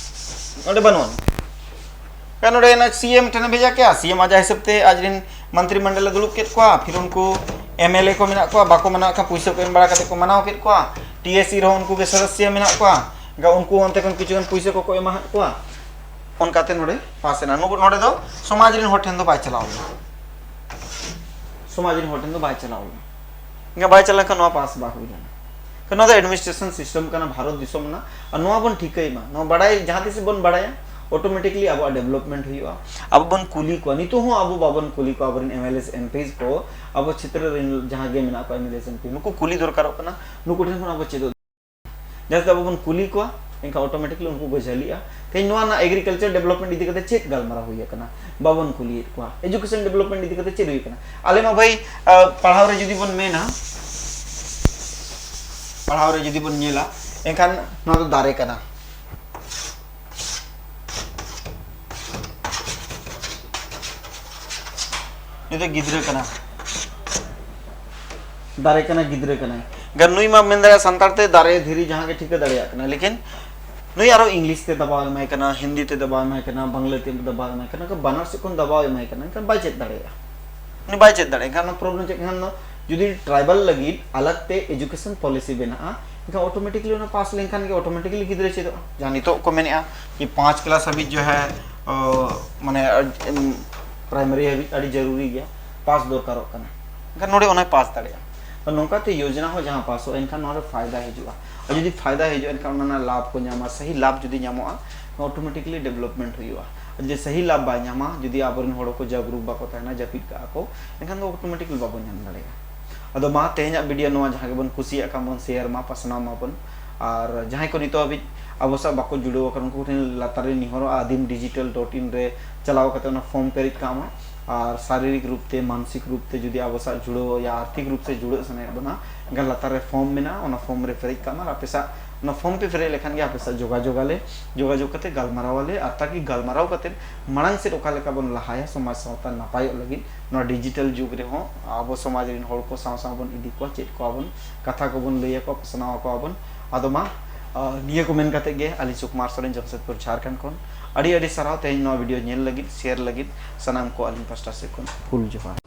ᱱᱚᱰᱮ ᱵᱟᱹᱱᱩᱜᱼᱟ᱾ ᱠᱷᱟᱱ ᱱᱚᱰᱮ ᱚᱱᱟ ᱥᱤ ᱮᱢ ᱴᱷᱮᱱᱮ ᱵᱷᱮᱡᱟ ᱠᱮᱜᱼᱟ, ᱥᱤ ᱮᱢ ᱟᱡᱟᱜ ᱦᱤᱥᱟᱹᱵ ᱛᱮ ᱟᱡ ᱨᱮᱱ ᱢᱚᱱᱛᱨᱤ ᱢᱚᱱᱰᱚᱞᱮ ᱫᱩᱲᱩᱵ ᱠᱮᱫ ᱠᱚᱣᱟ, ᱯᱷᱤᱨ ᱩᱱᱠᱩ ᱮᱢ ᱮᱞ ᱮ ᱠᱚ ᱢᱮᱱᱟᱜ ᱠᱚᱣᱟ, ᱵᱟᱠᱚ ᱢᱟᱱᱟᱣ ᱠᱷᱟᱱ ᱯᱩᱭᱥᱟᱹ ᱠᱚ ᱮᱢ ᱵᱟᱲᱟ ᱠᱟᱛᱮ ᱠᱚ ᱢᱟᱱᱟᱣ ᱠᱮᱫ ᱠᱚᱣᱟ, ᱴᱤ ᱮ ᱥᱤ ᱨᱮᱦᱚᱸ ᱩᱱᱠᱩ ᱜᱮ ᱥᱚᱫᱚᱥᱥᱚ ᱢᱮᱱᱟᱜ ᱠᱚᱣᱟ, ᱮᱱᱠᱷᱟᱱ ᱩᱱᱠᱩ ᱚᱱᱛᱮ ᱠᱷᱚᱱ ᱠᱤᱪᱷᱩ ᱜᱟᱱ ᱯᱩᱭᱥᱟᱹ ᱠᱚᱠᱚ ᱮᱢᱟᱦᱟᱫ ᱠᱚᱣᱟ, ᱚᱱᱠᱟᱛᱮ ᱱᱚᱰᱮ ᱯᱟᱥ ᱮᱱᱟ᱾ ᱱᱩᱠᱩ, ᱱᱚᱰᱮ ᱫᱚ ᱥᱚᱢᱟᱡᱽ ᱨᱮᱱ ᱦᱚᱲ ᱴᱷᱮᱱ ᱫᱚ ᱵᱟᱭ ᱪᱟᱞᱟᱣ ᱞᱮᱱᱟ, ᱥᱚᱢᱟᱡᱽ ᱨᱮᱱ ᱦᱚᱲ ᱴᱷᱮᱱ ᱫᱚ ᱵᱟᱭ ᱪᱟᱞᱟᱣ ᱞᱮᱱᱟ, ᱮᱱᱠᱷᱟᱱ ᱵᱟᱭ ᱪᱟᱞᱟᱣ ᱞᱮᱱᱠᱷᱟᱱ ᱱᱚᱣᱟ ᱯᱟᱥ ᱵᱟᱝ ᱦᱩᱭ ᱞᱮᱱᱟ᱾ ᱮᱱᱠᱷᱟᱱ ᱱᱚᱣᱟ ᱫᱚ administration system ᱠᱟᱱᱟ ᱵᱷᱟᱨᱚᱛ ᱫᱤᱥᱚᱢ ᱨᱮᱱᱟᱜ, ᱟᱨ ᱱᱚᱣᱟ ᱵᱚᱱ ᱴᱷᱤᱠᱟᱹᱭ ᱢᱟ, ᱱᱚᱣᱟ ᱵᱟᱲᱟᱭ, ᱡᱟᱦᱟᱸ ᱛᱤᱥ ᱵᱚᱱ ᱵᱟᱲᱟᱭᱟ, automatically ᱟᱵᱚᱣᱟᱜ development ᱦᱩᱭᱩᱜᱼᱟ᱾ ᱟᱵᱚ ᱵᱚᱱ ᱠᱩᱞᱤ ᱠᱚᱣᱟ, ᱱᱤᱛᱚᱜ ᱦᱚᱸ ᱟᱵᱚ ᱵᱟᱵᱚᱱ ᱠᱩᱞᱤ ᱠᱚᱣᱟ ᱟᱵᱚᱨᱮᱱ M L As, M Ps ᱠᱚ, ᱟᱵᱚ ᱪᱷᱮᱛᱨᱚ ᱨᱮᱱ ᱡᱟᱦᱟᱸ ᱜᱮ ᱢᱮᱱᱟᱜ ᱠᱚᱣᱟ M L As, M P, ᱱᱩᱠᱩ ᱠᱩᱞᱤ ᱫᱚᱨᱠᱟᱨᱚᱜ ᱠᱟᱱᱟ, ᱱᱩᱠᱩ ᱴᱷᱮᱱ ᱠᱷᱚᱱ ᱟᱵᱚ ᱪᱮᱫᱚᱜ, ᱡᱟᱦᱟᱸ ᱟᱵᱚ ᱵᱚᱱ ᱠᱩᱞᱤ ᱠᱚᱣᱟ, ᱮᱱᱠᱷᱟᱱ automatically ᱩᱱᱠᱩ ᱠᱚ ᱡᱷᱟᱹᱞᱤᱜᱼᱟ᱾ ᱛᱮᱦᱮᱧ ᱱᱚᱣᱟ ᱨᱮᱱᱟᱜ agriculture development ᱤᱫᱤ ᱠᱟᱛᱮ ᱪᱮᱫ ᱜᱟᱞᱢᱟᱨᱟᱣ ᱦᱩᱭ ᱟᱠᱟᱱᱟ? ᱵᱟᱵᱚᱱ ᱠᱩᱞᱤᱭᱮᱫ ᱠᱚᱣᱟ᱾ Education development ᱤᱫᱤ ᱠᱟᱛᱮ ᱪᱮᱫ ᱦᱩᱭ ᱟᱠᱟᱱᱟ? ᱟᱞᱮ ᱢᱟ ᱵᱷᱟᱹᱭ, ᱟᱸ, ᱯᱟᱲᱦᱟᱣ ᱨᱮ ᱡᱩᱫᱤ ᱵᱚᱱ ᱢᱮᱱᱟ, ᱯᱟᱲᱦᱟᱣ ᱨᱮ ᱡᱩᱫᱤ ᱵᱚᱱ ᱧᱮᱞᱟ, ᱮᱱᱠᱷᱟᱱ ᱱᱚᱣᱟ ᱫᱚ ᱫᱟᱨᱮ ᱠᱟᱱᱟ᱾ ᱱᱩᱭ ᱫᱚ ᱜᱤᱫᱽᱨᱟᱹ ᱠᱟᱱᱟ, ᱫᱟᱨᱮ ᱠᱟᱱᱟ, ᱜᱤᱫᱽᱨᱟᱹ ᱠᱟᱱᱟᱭ᱾ ᱜᱟᱱ ᱱᱩᱭ ᱢᱟ ᱢᱮᱱ ᱫᱟᱲᱮᱭᱟᱜᱼᱟ ᱥᱟᱱᱛᱟᱲ ᱛᱮ ᱫᱟᱨᱮ ᱫᱷᱤᱨᱤ ᱡᱟᱦᱟᱸ ᱜᱮ ᱴᱷᱤᱠᱟᱹ ᱫᱟᱲᱮᱭᱟᱜ ᱠᱟᱱᱟ, ᱞᱮᱠᱤᱱ ᱱᱩᱭ ᱟᱨᱚ English ᱛᱮ ᱫᱟᱵᱟᱣ ᱮᱢᱟᱭ ᱠᱟᱱᱟ, ᱦᱤᱱᱫᱤ ᱛᱮ ᱫᱟᱵᱟᱣ ᱮᱢᱟᱭ ᱠᱟᱱᱟ, ᱵᱟᱝᱞᱟ ᱛᱮ ᱫᱟᱵᱟᱣ ᱮᱢᱟᱭ ᱠᱟᱱᱟ, ᱵᱟᱱᱟᱨ ᱥᱮᱫ ᱠᱷᱚᱱ ᱫᱟᱵᱟᱣ ᱮᱢᱟᱭ ᱠᱟᱱᱟ, ᱮᱱᱠᱷᱟᱱ ᱵᱟᱭ ᱪᱮᱫ ᱫᱟᱲᱮᱭᱟᱜᱼᱟ᱾ ᱩᱱᱤ ᱵᱟᱭ ᱪᱮᱫ ᱫᱟᱲᱮᱭᱟᱜᱼᱟ᱾ ᱮᱱᱠᱷᱟᱱ ᱚᱱᱟ problem ᱪᱮᱫ ᱠᱟᱱᱟ? ᱡᱩᱫᱤ tribal ᱞᱟᱹᱜᱤᱫ ᱟᱞᱟᱜᱽ ᱛᱮ education policy ᱵᱮᱱᱟᱜᱼᱟ, ᱮᱱᱠᱷᱟᱱ automatically ᱚᱱᱟ ᱯᱟᱥ ᱞᱮᱱᱠᱷᱟᱱ ᱜᱮ automatically ᱜᱤᱫᱽᱨᱟᱹ ᱪᱮᱫᱚᱜᱼᱟ᱾ ᱡᱟᱦᱟᱸ ᱱᱤᱛᱚᱜ ᱠᱚ ᱢᱮᱱᱮᱜᱼᱟ ᱡᱮ ᱯᱟᱸᱪ class ᱦᱟᱹᱵᱤᱡ ᱡᱚ ᱦᱮ, ᱚ, ᱢᱟᱱᱮ, ᱟᱹᱰ-, ᱮᱢ, primary ᱦᱟᱹᱵᱤᱡ ᱟᱹᱰᱤ ᱡᱟᱹᱨᱩᱨᱤ ᱜᱮᱭᱟ, ᱯᱟᱥ ᱫᱚᱨᱠᱟᱨᱚᱜ ᱠᱟᱱᱟ, ᱮᱱᱠᱷᱟᱱ ᱱᱚᱰᱮ ᱚᱱᱟᱭ ᱯᱟᱥ ᱫᱟᱲᱮᱭᱟᱜᱼᱟ᱾ ᱛᱚ ᱱᱚᱝᱠᱟᱛᱮ ᱭᱳᱡᱚᱱᱟ ᱦᱚᱸ ᱡᱟᱦᱟᱸ ᱯᱟᱥᱚᱜᱼᱟ, ᱮᱱᱠᱷᱟᱱ ᱱᱚᱣᱟ ᱨᱮ ᱯᱷᱟᱭᱫᱟ ᱦᱤᱡᱩᱜᱼᱟ᱾ ᱟᱨ ᱡᱩᱫᱤ ᱯᱷᱟᱭᱫᱟ ᱦᱤᱡᱩᱜᱼᱟ, ᱮᱱᱠᱷᱟᱱ ᱚᱱᱟ ᱨᱮᱱᱟᱜ ᱞᱟᱵᱷ ᱠᱚ ᱧᱟᱢᱟ, ᱥᱟᱹᱦᱤ ᱞᱟᱵᱷ ᱡᱩᱫᱤ ᱧᱟᱢᱚᱜᱼᱟ, automatically development ᱦᱩᱭᱩᱜᱼᱟ᱾ ᱟᱨ ᱡᱩᱫᱤ ᱥᱟᱹᱦᱤ ᱞᱟᱵᱷ ᱵᱟᱭ ᱧᱟᱢᱟ, ᱡᱩᱫᱤ ᱟᱵᱚᱨᱮᱱ ᱦᱚᱲ ᱠᱚ ᱡᱟᱜᱽᱨᱩᱠ ᱵᱟᱠᱚ ᱛᱟᱦᱮᱱᱟ, ᱡᱟᱹᱯᱤᱫ ᱠᱟᱜᱼᱟ ᱠᱚ, ᱮᱱᱠᱷᱟᱱ ᱫᱚ automatically ᱵᱟᱵᱚᱱ ᱧᱟᱢ ᱫᱟᱲᱮᱭᱟᱜᱼᱟ᱾ ᱟᱫᱚ ᱢᱟ, ᱛᱮᱦᱮᱧᱟᱜ video ᱱᱚᱣᱟ ᱡᱟᱦᱟᱸ ᱜᱮᱵᱚᱱ ᱠᱩᱥᱤᱭᱟᱜ ᱠᱟᱱ ᱵᱚᱱ share ᱢᱟ, ᱯᱟᱥᱱᱟᱣ ᱢᱟᱵᱚᱱ᱾ ᱟᱨ ᱡᱟᱦᱟᱸᱭ ᱠᱚ ᱱᱤᱛᱚᱜ ᱦᱟᱹᱵᱤᱡ ᱟᱵᱚ ᱥᱟᱶ ᱵᱟᱠᱚ ᱡᱩᱲᱟᱹᱣ ᱟᱠᱟᱱ, ᱩᱱᱠᱩ ᱴᱷᱮᱱ ᱞᱟᱛᱟᱨ ᱨᱮ ᱱᱮᱦᱚᱨᱚᱜᱼᱟ, ᱟᱫᱤᱢ digital dot in ᱨᱮ ᱪᱟᱞᱟᱣ ᱠᱟᱛᱮ ᱚᱱᱟ form ᱯᱮᱨᱮᱡ ᱠᱟᱜ ᱢᱟ᱾ ᱟᱨ ᱥᱟᱨᱤᱨᱤᱠ ᱨᱩᱯ ᱛᱮ, ᱢᱟᱱᱥᱤᱠ ᱨᱩᱯ ᱛᱮ ᱡᱩᱫᱤ ᱟᱵᱚ ᱥᱟᱶ ᱡᱩᱲᱟᱹᱣ ᱭᱟ ᱟᱨᱛᱷᱤᱠ ᱨᱩᱯ ᱥᱮ ᱡᱩᱲᱟᱹᱜ ᱥᱟᱱᱟᱭᱮᱫ ᱵᱚᱱᱟ, ᱮᱱᱠᱷᱟᱱ ᱞᱟᱛᱟᱨ ᱨᱮ form ᱢᱮᱱᱟᱜᱼᱟ, ᱚᱱᱟ form ᱨᱮ ᱯᱮᱨᱮᱡ ᱠᱟᱜ ᱢᱟ᱾ ᱟᱨ ᱟᱯᱮ ᱥᱟᱶ ᱚᱱᱟ form ᱯᱮ ᱯᱮᱨᱮᱡ ᱞᱮᱠᱷᱟᱱ ᱜᱮ ᱟᱯᱮ ᱥᱟᱶ ᱡᱳᱜᱟᱡᱳᱜᱽ ᱟᱞᱮ, ᱡᱳᱜᱟᱡᱳᱜᱽ ᱠᱟᱛᱮ ᱜᱟᱞᱢᱟᱨᱟᱣ ᱟᱞᱮ, ᱟᱨ ᱛᱟᱠᱤ ᱜᱟᱞᱢᱟᱨᱟᱣ ᱠᱟᱛᱮ ᱢᱟᱲᱟᱝ ᱥᱮᱫ ᱚᱠᱟ ᱞᱮᱠᱟ ᱵᱚᱱ ᱞᱟᱦᱟᱭᱟ ᱥᱚᱢᱟᱡᱽ ᱥᱟᱶᱛᱟ ᱱᱟᱯᱟᱭᱚᱜ ᱞᱟᱹᱜᱤᱫ ᱱᱚᱣᱟ digital ᱡᱩᱜᱽ ᱨᱮᱦᱚᱸ ᱟᱵᱚ ᱥᱚᱢᱟᱡᱽ ᱨᱮᱱ ᱦᱚᱲ ᱠᱚ ᱥᱟᱶ ᱥᱟᱶ ᱵᱚᱱ ᱤᱫᱤ ᱠᱚᱣᱟ, ᱪᱮᱫ ᱠᱚᱣᱟ ᱵᱚᱱ, ᱠᱟᱛᱷᱟ ᱠᱚᱵᱚᱱ ᱞᱟᱹᱭ ᱟᱠᱚᱣᱟ, ᱯᱟᱥᱱᱟᱣ ᱟᱠᱚᱣᱟ ᱵᱚᱱ᱾ ᱟᱫᱚ ᱢᱟ, ᱟᱨ ᱱᱤᱭᱟᱹ ᱠᱚ ᱢᱮᱱ ᱠᱟᱛᱮ ᱜᱮ ᱟᱹᱞᱤᱧ ᱥᱩᱠᱩᱢᱟᱨ ᱥᱚᱨᱮᱱ, ᱡᱟᱢᱥᱮᱫᱽᱯᱩᱨ, ᱡᱷᱟᱲᱠᱷᱚᱸᱰ ᱠᱷᱚᱱ ᱟᱹᱰᱤ ᱟᱹᱰᱤ ᱥᱟᱨᱦᱟᱣ ᱛᱮᱦᱮᱧ ᱱᱚᱣᱟ video ᱧᱮᱞ ᱞᱟᱹᱜᱤᱫ, share ᱞᱟᱹᱜᱤᱫ ᱥᱟᱱᱟᱢ ᱠᱚ ᱟᱹᱞᱤᱧ ᱯᱟᱥᱴᱟ ᱥᱮᱫ ᱠᱷᱚᱱ ᱦᱩᱞ ᱡᱚᱦᱟᱨ᱾